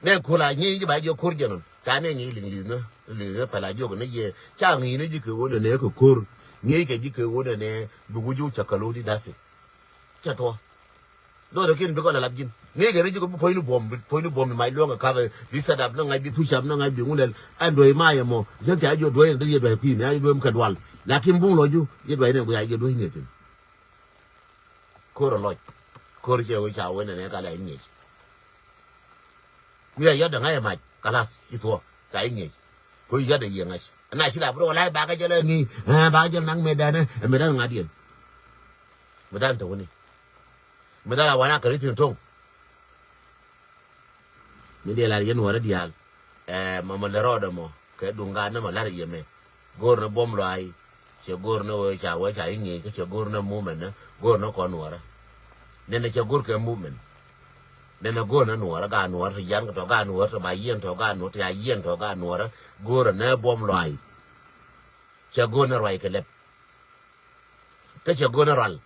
Nɛ ko̱r la ŋi̱i̱c ji̱ ba jɛ ko̱r jɛ nɔn ca nɛ ŋi̱i̱c liŋ li̱th nä liŋ li̱th nä pɛla jiɔk ni yɛ ca ŋi̱i̱c ni ji̱ kɛ ɣöö nɛnɛ kɛ ko̱r. Ŋi̱i̱c kɛ ji̱ kɛ ɣöö nɛnɛ bi wä ji̱ wä cɛ kɛ lo̱o̱ di dasi. Cɛ thuɔ. Dɔɔrɛ kiɛn bikɔ la lap ji̱n ŋi̱i̱c kɛ ni ji̱ kɛ bi puɔ̱nyni buɔ̱m puɔ̱nyni buɔ̱m ni mac luɔ̱ŋ kɛ kapɛ bi set up ni ŋa̱c bi push up ni ŋa̱c bi ŋun lɛl. Ɛn duɔ̱c mayɛ mɔ ji̱n kɛ a jiɔ duɔ̱c ni dee yɛ duɔ̱c kui̱ mi a jiɔ duɔ̱c mi kɛ dual. Lakin buŋ lɔ ju yɛ duɔ̱c ni guic a jiɔ duɔ̱c ni thi̱n. Ko̱r ɛ lɔc. Ko̱r cɛ wee ca wen ɛnɛ ka lɛ ŋi̱eec. Wi̱i̱ a yɔt däŋ a yɛ mac kalas ci thuɔ̱k ca i̱ ŋi̱eec. Ko̱ yɔt däŋ yiëŋ ŋa̱c ɛn a ci la bi rɔ wä la̱c bakä jɛ lɛ ŋi̱i̱c. Bakä jɛ naŋ mëëdan ɛ mëëdan ŋa̱diɛn. Mëëdan te wuni. Mëëdan a wan a käri thi̱n to̱ŋ. Mi diɛ lar yɛn wärä diaal. Ɛ mama lɛ rɔɔdɛ mɔ kɛ duŋ gaat ni ma lar yɛ mɛ. Go̱o̱r ni buɔ̱m luaay. Cɛ go̱o̱r ni wee ca wee ca i̱ ŋi̱i̱c kä cɛ go̱o̱r ni mumɛn ni go̱o̱r ni kɔn nuɔrä. Nɛnɛ cɛ go̱o̱r kɛ mumɛn. Nɛnɛ go̱o̱r ni nuɔrä gaat nuɔrä ti yan kɛ tɔ gaat nuɔrä ti ba yiɛn tɔ gaat nuɔrä ti a yiɛn tɔ gaat nuɔrä. Go̱o̱r ni buɔ̱m luaay. Cɛ go̱o̱r ni ruac kɛ lɛp. Kä cɛ go̱o̱r ni rual.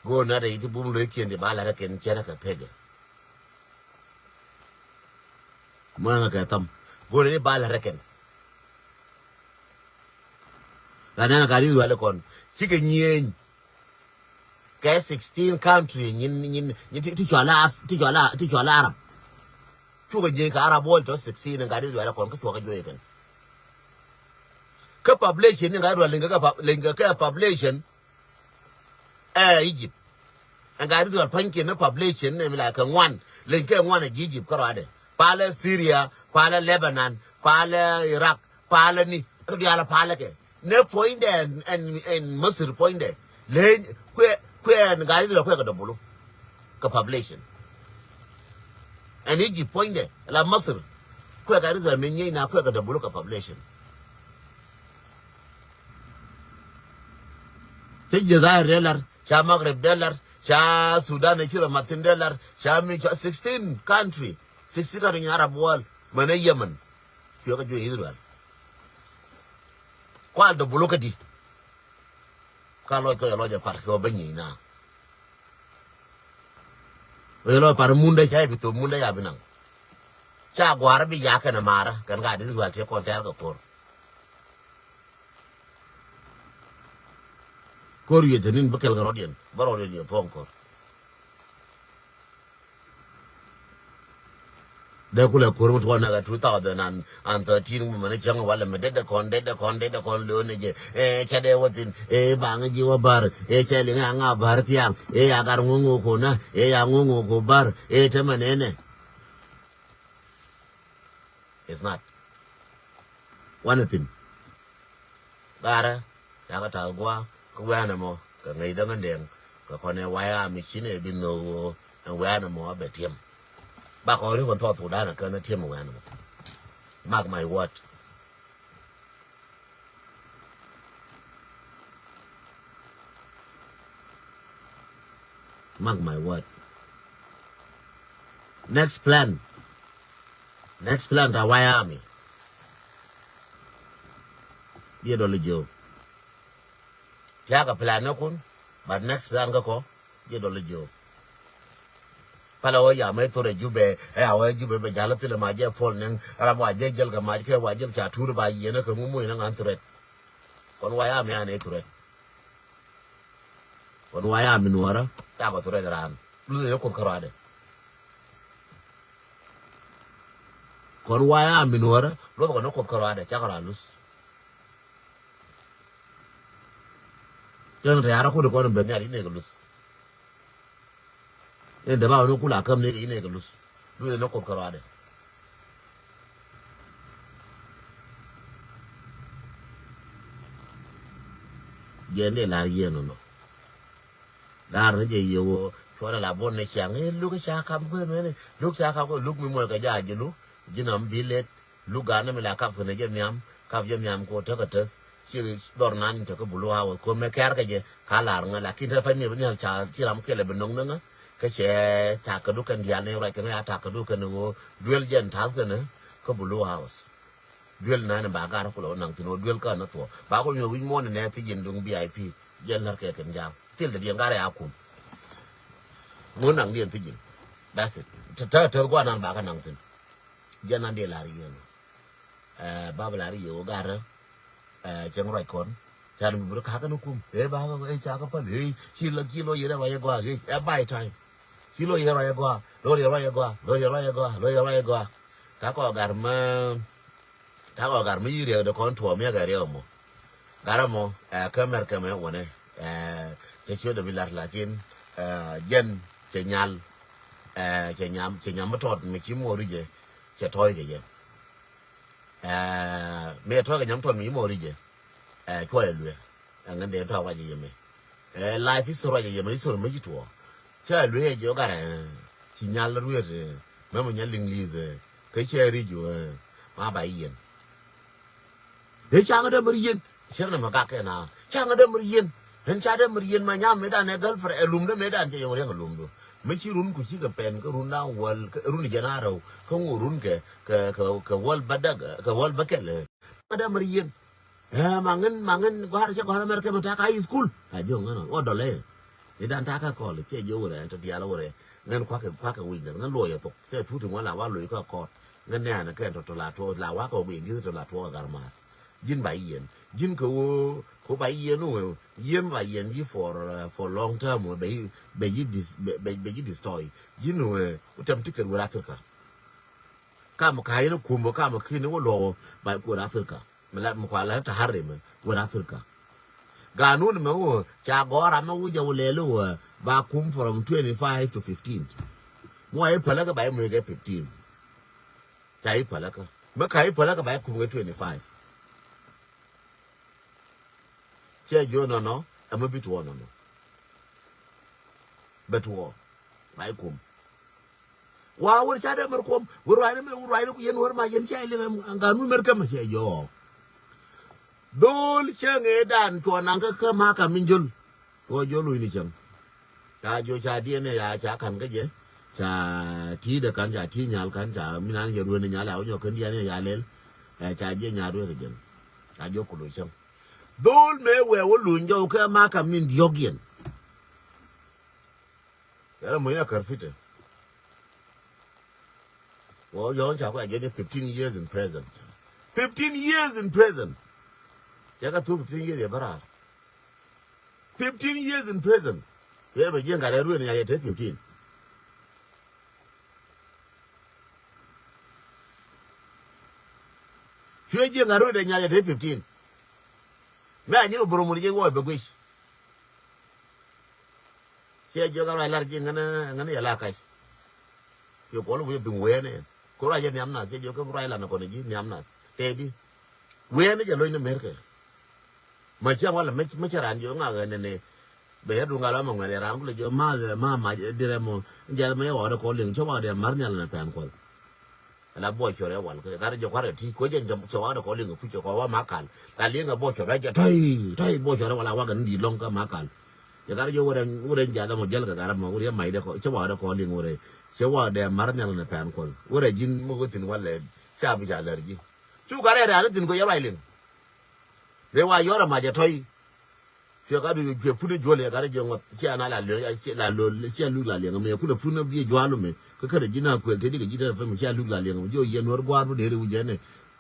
Go̱o̱r ni rɛy ti bum lo̱ckiɛn ti ba la̱t rɛ kɛn cɛn rɛ kɛ pekɛ. Muɔ̱ɔ̱n kɛ thɔm go̱o̱r ni ba la̱t rɛ kɛn. La nɛn ka ri rual kɔn cikɛ nyieny. Kɛ sixteen country nyin nyin nyin ti ti cual a ti cual a ti cual a Arab. Cukɛ nyieny kɛ Arab world tɔ sixteen ka ri rual kɔn kä cuakɛ juɔy kɛn. Kä population ni ka ri rual liŋ kɛ kɛ population. Ɛ Egypt. Ɛn gaa di dhuɔl pa̱nykiɛn ni population ni mi la kɛ ŋuan leny kɛ ŋuan ɛ ji̱ Egypt kärɔadɛ. Palä Syria, palä Lebanon, palä Iraq, palä ni kä diaal palä kɛ ni puɔ̱nydɛ ɛn ɛn Masir puɔ̱nydɛ. Leny kuɛ kuɛ ɛn gaa di dhuɔl kuɛ kɛ dɔbulu kɛ population. Ɛn Egypt puɔ̱nydɛ la Masir kuɛ gaa di dhuɔl mi nyiey na kuɛ kɛ dɔbulu kɛ population. Cä Jazair dee lar, ca Maghrib dee lar, ca Sudan ci rɔ mathin dee lar, ca mi ca sixteen country, sixteen country in Arab world, mɛn ɛ Yemen. Cuɛ kä juɛ Israel. Kual dɔ bulu kä di. Ka lɔc kä lɔc ɛ par kɛ wä bä nyiey na. Wee lɔc par mundä ca i̱ bi thop mundä ya bi naŋ. Ca gua̱a̱r bi ya kɛn ɛ marä kɛn ka di Israel ti kɔn tɛɛr kɛ ko̱r. Ko̱r wi̱i̱ te ni̱n bä kɛl kɛ rɔ̱diɛn bä rɔ̱diɛn yɛ thuɔ̱ŋ ko̱r. Dee kulɛ ko̱r mi tuɔɔn nɛkɛ two thousand and thirteen mi mɛn cäŋ walɛ mi dee dee kɔn dee dee kɔn dee dee kɔn lo̱o̱n ni jɛ. Ɛ cɛ dee wä thi̱n ɛ baŋ ji̱ wä bär ɛ cɛ liŋ a ŋa bär thiaŋ ɛ ya gar ŋo̱o̱ŋ ŋo̱o̱k ko̱n na ɛ ya ŋo̱o̱ŋ ŋo̱o̱k ko̱ bär ɛ te mɛ nɛnɛ. It's not. Wanɛ thi̱n. Garɛ yakä ta̱th gua̱a̱ kä wianɛ mɔ kɛ ŋäc däŋ in dɛŋ kɛ kɔnɛ waya mi cinɛ bi nhök ɣöö ɛn wianɛ mɔ a bɛ tiɛm. Bakɔ ri kɔn thuɔth Sudan a känä tiɛm wianɛ mɔ. Mark my word. Mark my word. Next plan. Next plan ta White Army. Biɛ dɔl jiök. Tiakä plan ni kun, but next plan kä kɔ, biɛ dɔl jiök. Pala wä ya mɛ thurɛ Jubɛ, ɛ a wä Jubɛ bɛ jal thilɛ ma jɛ pol nɛŋ, ram wa jɛ jɛl kɛ ma kɛ wa jɛl ca tur ba yiɛn kɛ ŋu muc ni ŋan thurɛ. Kɔn White Army an ɛ thurɛ. Kɔn White Army Nuɔrä, cakɔ thurɛ ran. Luth ni kuth kärɔadɛ. Kɔn White Army Nuɔrä, luth kɔn kuth kärɔadɛ, cakɔ ran luth. Jɛn tɛ̈r a kut kɔn ben nhial inɛ kɛ luth. Ɛn dee ba wä ni kul a käm ni inɛ kɛ luth. Luth ni kuth kärɔadɛ. Jɛn dee lar yieen nɔ. Lar ni jɛ yie wä cuɔrɛ la bon ni ciaŋ. Ɛ luk ca kam kuɛ mɛni. Luk ca kam kuɛ luk mi muɔl kɛ jaa jilu. Ji̱n am bi let. Luk gan ni mi la kap kɛnɛ jɛ nhiam. Kap jɛ nhiam ko tekɛ teth. Ci dhɔr nan tekɛ bulu hawä ko mɛ kɛɛr kɛ jɛ. Ka lar ŋä lakin te pany mi bi nhial ca ci ram kɛlɛ bi noŋ ni ŋä. Kä cɛ takädu kɛn diaal ni ruac kɛn a takädu kɛn ɣöö duel jɛn tath kɛn kä Blue House. Duel nani ba gar kulɛ wä naŋ thin ɣöö duel kä ni thuɔɔ ba kul nyuɔth wi̱c muɔ̱ɔ̱n ni nɛ thi̱c in duŋ V I P. Jɛn lär kɛ kɛn ja̱a̱ŋ thil dee diɛn gar ya kum. Ŋun naŋ diɛn thi̱c in. That's it. Te te te guanan ba kä naŋ thin. Jɛn an dee lar yien. Ɛ, bä bä lar yie wä garä. Ɛ, cäŋ ruac kɔn. Can bi bä kakä ni kum. Ɛ, ba kä, ɛ, ca kä päl. Ɛ, ci lɔ, ci lɔ yɛ ruac ɛ gɔaa. Ɛ, ɛ, buy time. Ci lɔ yɛ ruac ɛ gɔaa. Lɔ yɛ ruac ɛ gɔaa. Lɔ yɛ ruac ɛ gɔaa. Lɔ yɛ ruac ɛ gɔaa. Ta̱a̱ kɔ gar mä, ta̱a̱ kɔ gar mä yi riɛk dee kɔn tuɔɔm yɛ kɛ riɛk mɔ. Gar mɔ, ɛ, kä mɛr kɛ mɛ wänɛ. Ɛ, cɛ ciö dee bi lar lakin, ɛ, jɛn cɛ nyal. Ɛ, cɛ nyam, cɛ nyam mi tɔt mi ci mɔ ri jɛ. Cɛ tɔy kɛ jɛ. Ɛ, mëë tɔ̱ kɛ nyam tɔn mi mɔ ri jɛ. Ɛ, cuɔ yɛ luɛ. Ɛ, ŋän dee tɔ̱ ruac yɛ mɛ. Ɛ, life is ruac yɛ mɛ, is ruac mɛ ci tuɔ. Cɛ luɛ jɛ ɔ garɛ. Ci nyal ruet. Mɛ mɔ nyal English. Kɛ cɛ ri ju. Ma ba yɛn. Ɛ, ca ŋä dee mɛ ri yɛn. Cɛ nɛ mɛ gak kɛ na. Ca ŋä dee mɛ ri yɛn. Ɣän ca dee mɛ ri yɛn ma nyam mëë dan ɛ girlfriend. Ɛ lum dee mëë dan cɛ yɛ wä riɛŋ ɛ lum du. Mi ci run ku cikɛ pɛn kä run da̱ŋ wäl, kä run jiɛn a rɛw, kä ŋu run kɛ, kɛ, kɛ, kɛ wäl bädäk, kɛ wäl bäkɛl. Kä dee mär yien. Ɛ, ma ŋän, ma ŋän gɔ̱a̱r cɛ gɔ̱a̱r America mɛ ta̱a̱ kä high school. A jiök ŋän ɔ dɔlɛ. I̱ da̱ŋ ta̱a̱ kä kɔl cɛ jiök wurɛ ɛn tɔ diaal wurɛ. Ŋän kua̱kɛ, kua̱kɛ weakness, ŋän luɔyɛ thok. Cɛ thut ti ŋuan la wa loc kä kɔɔt. Ŋän nɛɛnɛ kɛn tɔ, tɔ la tuɔɔk, la wa̱a̱ kɛ wä guiy ji̱th tɔ la tuɔɔk ɛ gar ma̱a̱r. Ji̱n ba yiɛn. Ji̱n kɛ ɣöö, kɛ ɣöö ba yiɛn wä, yiɛn ba yiɛn ji̱ for, uh, for long term wä, bɛ ji̱, bɛ ji̱ dis-, bɛ, bɛ, bɛ ji̱ destroy. Ji̱n wä, wä tɛm ti kɛt wä Africa. Kam ka̱a̱c ni kum wä, kam ki̱n ni wä luɔk wä, ba kuäär Africa. Mi la, mi kua la ta harri mi wä Africa. Ganun mɛ wä, ca gɔ̱r amɛ wä jɛ wä lɛli wä, ba kum from twenty five to fifteen. Mɔ i̱ päläkä ba i̱ muekɛ fifteen. Ca i̱ päläkä. Mi ka i̱ päläkä ba i̱ kum kɛ twenty five. Cɛ jiö nɔnɔ, ɛmɛ bi tuɔɔk nɔnɔ. Bɛ tuɔɔk, ba i̱ kum. Wa wër ca dee mär kuɔm, wër ruacni mɛ, wër ruacni ku yɛn wär ma yɛn cɛ liŋ ɛm, ɛm, ganun mär kämɛ cɛ jiö. Dhol cɛ ŋee dan cuɔ naŋ kä kä ma kam min jol. Tuɔ jol wi̱ni cäŋ. Ca jiö ca diɛn ya ca ka̱n kä jɛ. Ca ti̱i̱dɛ ka̱n, ca ti̱i̱ nyal ka̱n, ca min an yɛ rueni nyal ya wä nyɔ kän diɛn ya lɛl. Ɛ, ca jiɛ nyaat wee kɛ jɛn. Ca jiö ku loc cäŋ. Dhol mëë wee wä luny jɔw kɛ ma kam min diɔ̱k yɛn. Yɛrɛ muc ni a kär fitɛ. Wä yɔ̱ɔ̱n ca kua jɛ ni fifteen years in prison. Fifteen years in prison. Cɛ kɛ thuk fifteen years yɛ bä raar. Fifteen years in prison. Yɛ bɛ jiɛn gat ɛ ruëë ni a yɛ te fifteen. Cuɛ jiɛn gat ruëë dɛ nyal yɛ te fifteen. Mɛ a nyin wä bä rɔ mut jiɛn wä bɛ guic. Ciɛ jiök a ruac lar ji̱ ŋän, ŋän yɛ la kac. Ciɛ kuɔl wi̱i̱ bi̱ŋ wee ni. Ku ruac jɛ nhiam nath, ciɛ jiök kä ruac lar ni kɔn ji̱ nhiam nath. Tëë di. Wee ni jɛ lo̱c ni Merkɛ. Ma ciɛ ŋual mi, mi cɛ raan jiök ŋak ɣän ni. Bɛ yɛ duŋ gal wa ma ŋuɛl yɛ raan kulɛ jiök ma, ma, ma, dirɛ mɔ. Jɛ mɛ yɛ wa wä dɛ kɔl liŋ, cɛ wa wä dɛ mar nhial ni pɛn kuɔl. Ala buɔc cuɔr ɛ wal kɛ gat jɛ kuarɛ ti kuecɛ jɛ cɛ wak dɛ kɔ liŋ kucɛ kɔ wa ma kal. La liŋ ɛ buɔc cuɔr ɛ jɛ tɔy tɔy buɔc cuɔr ɛ wal a wak ni di lɔŋ kä ma kal. Cɛ gat rɔ jiök wä rɛn, wä rɛn jath ɛmɔ jäl kɛ gat ɛmɔ, wä rɛn mac dɛ kɔ, cɛ wa dɛ kɔ liŋ wä rɛn. Cɛ wa dɛ mar nhial nɛ pɛn Kuɔth. Wä rɛn ji̱n mi wä thi̱n walɛ, ca bi ca lɛr ji̱. Cu gat rɛɛ rɛ̈ɛ̈n thi̱n kɔ yɛ ruac liŋ. Mëë wa yɔr ɛ mac ɛ tɔ̱y. Cuɛ gat du cuɛ pun ɛ juɔl yɛ gat rɔ jiök ŋuɔth, cia na la liŋ, cia la lo̱l, cia luk la liŋ, mëë kulɛ pun ɛ bi ɛ jual mɛ. Kä kärɛ ji̱ na kuël te di kɛ ji̱ te rɛ pɛm, cia luk la liŋ, jiɔ yɛ nuɔr gua̱a̱r mi dee rɛ wi̱c ɛn ɛ.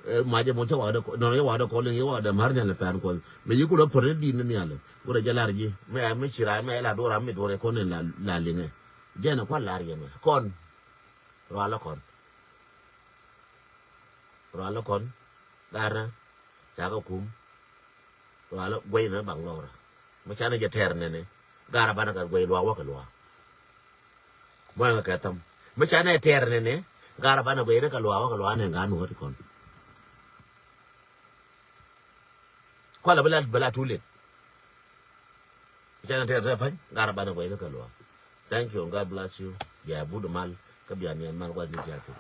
Eh, mac ɛmɔ cä wa̱dɛ kɔ, nɔnɔ cä wa̱dɛ kɔl in, cä wa̱dɛ ma̱r nhial ni pɛn Kuɔth. Mɛ yi kulɛ pär ni di̱t ni nhial. Wurɛ jɛ lar ji̱. Mɛ, mɛ ci ram, mɛ la duɔr ram, mɛ duɔr kɔn in la, la liŋɛ. Jɛn ɛ kua̱r lar yɛ mɛ. Kɔn. Rualä kɔn. Rualä kɔn. Garnä. Cakɛ kum. Rualä guɛy ni baŋ lɔrä. Mi canɛ jɛ tɛr nɛnɛ. Garɛ banɛ kɛ guɛy luaak wä kɛ luaak. Muɔ̱ŋɛ kɛ thäm. Mi canɛ tɛr nɛnɛ. Garɛ banɛ guɛy ni kɛ luaak wä kɛ luaak nɛ ŋa̱n wä ti kɔn. Kualɛ bi la, bi la too late. Mi canɛ tɛr tɛr pa̱ny. Garɛ banɛ guɛy ni kɛ luaak. Thank you and God bless you. Bia but mal. Kä bia niɛn mal gua̱th ni tiathi.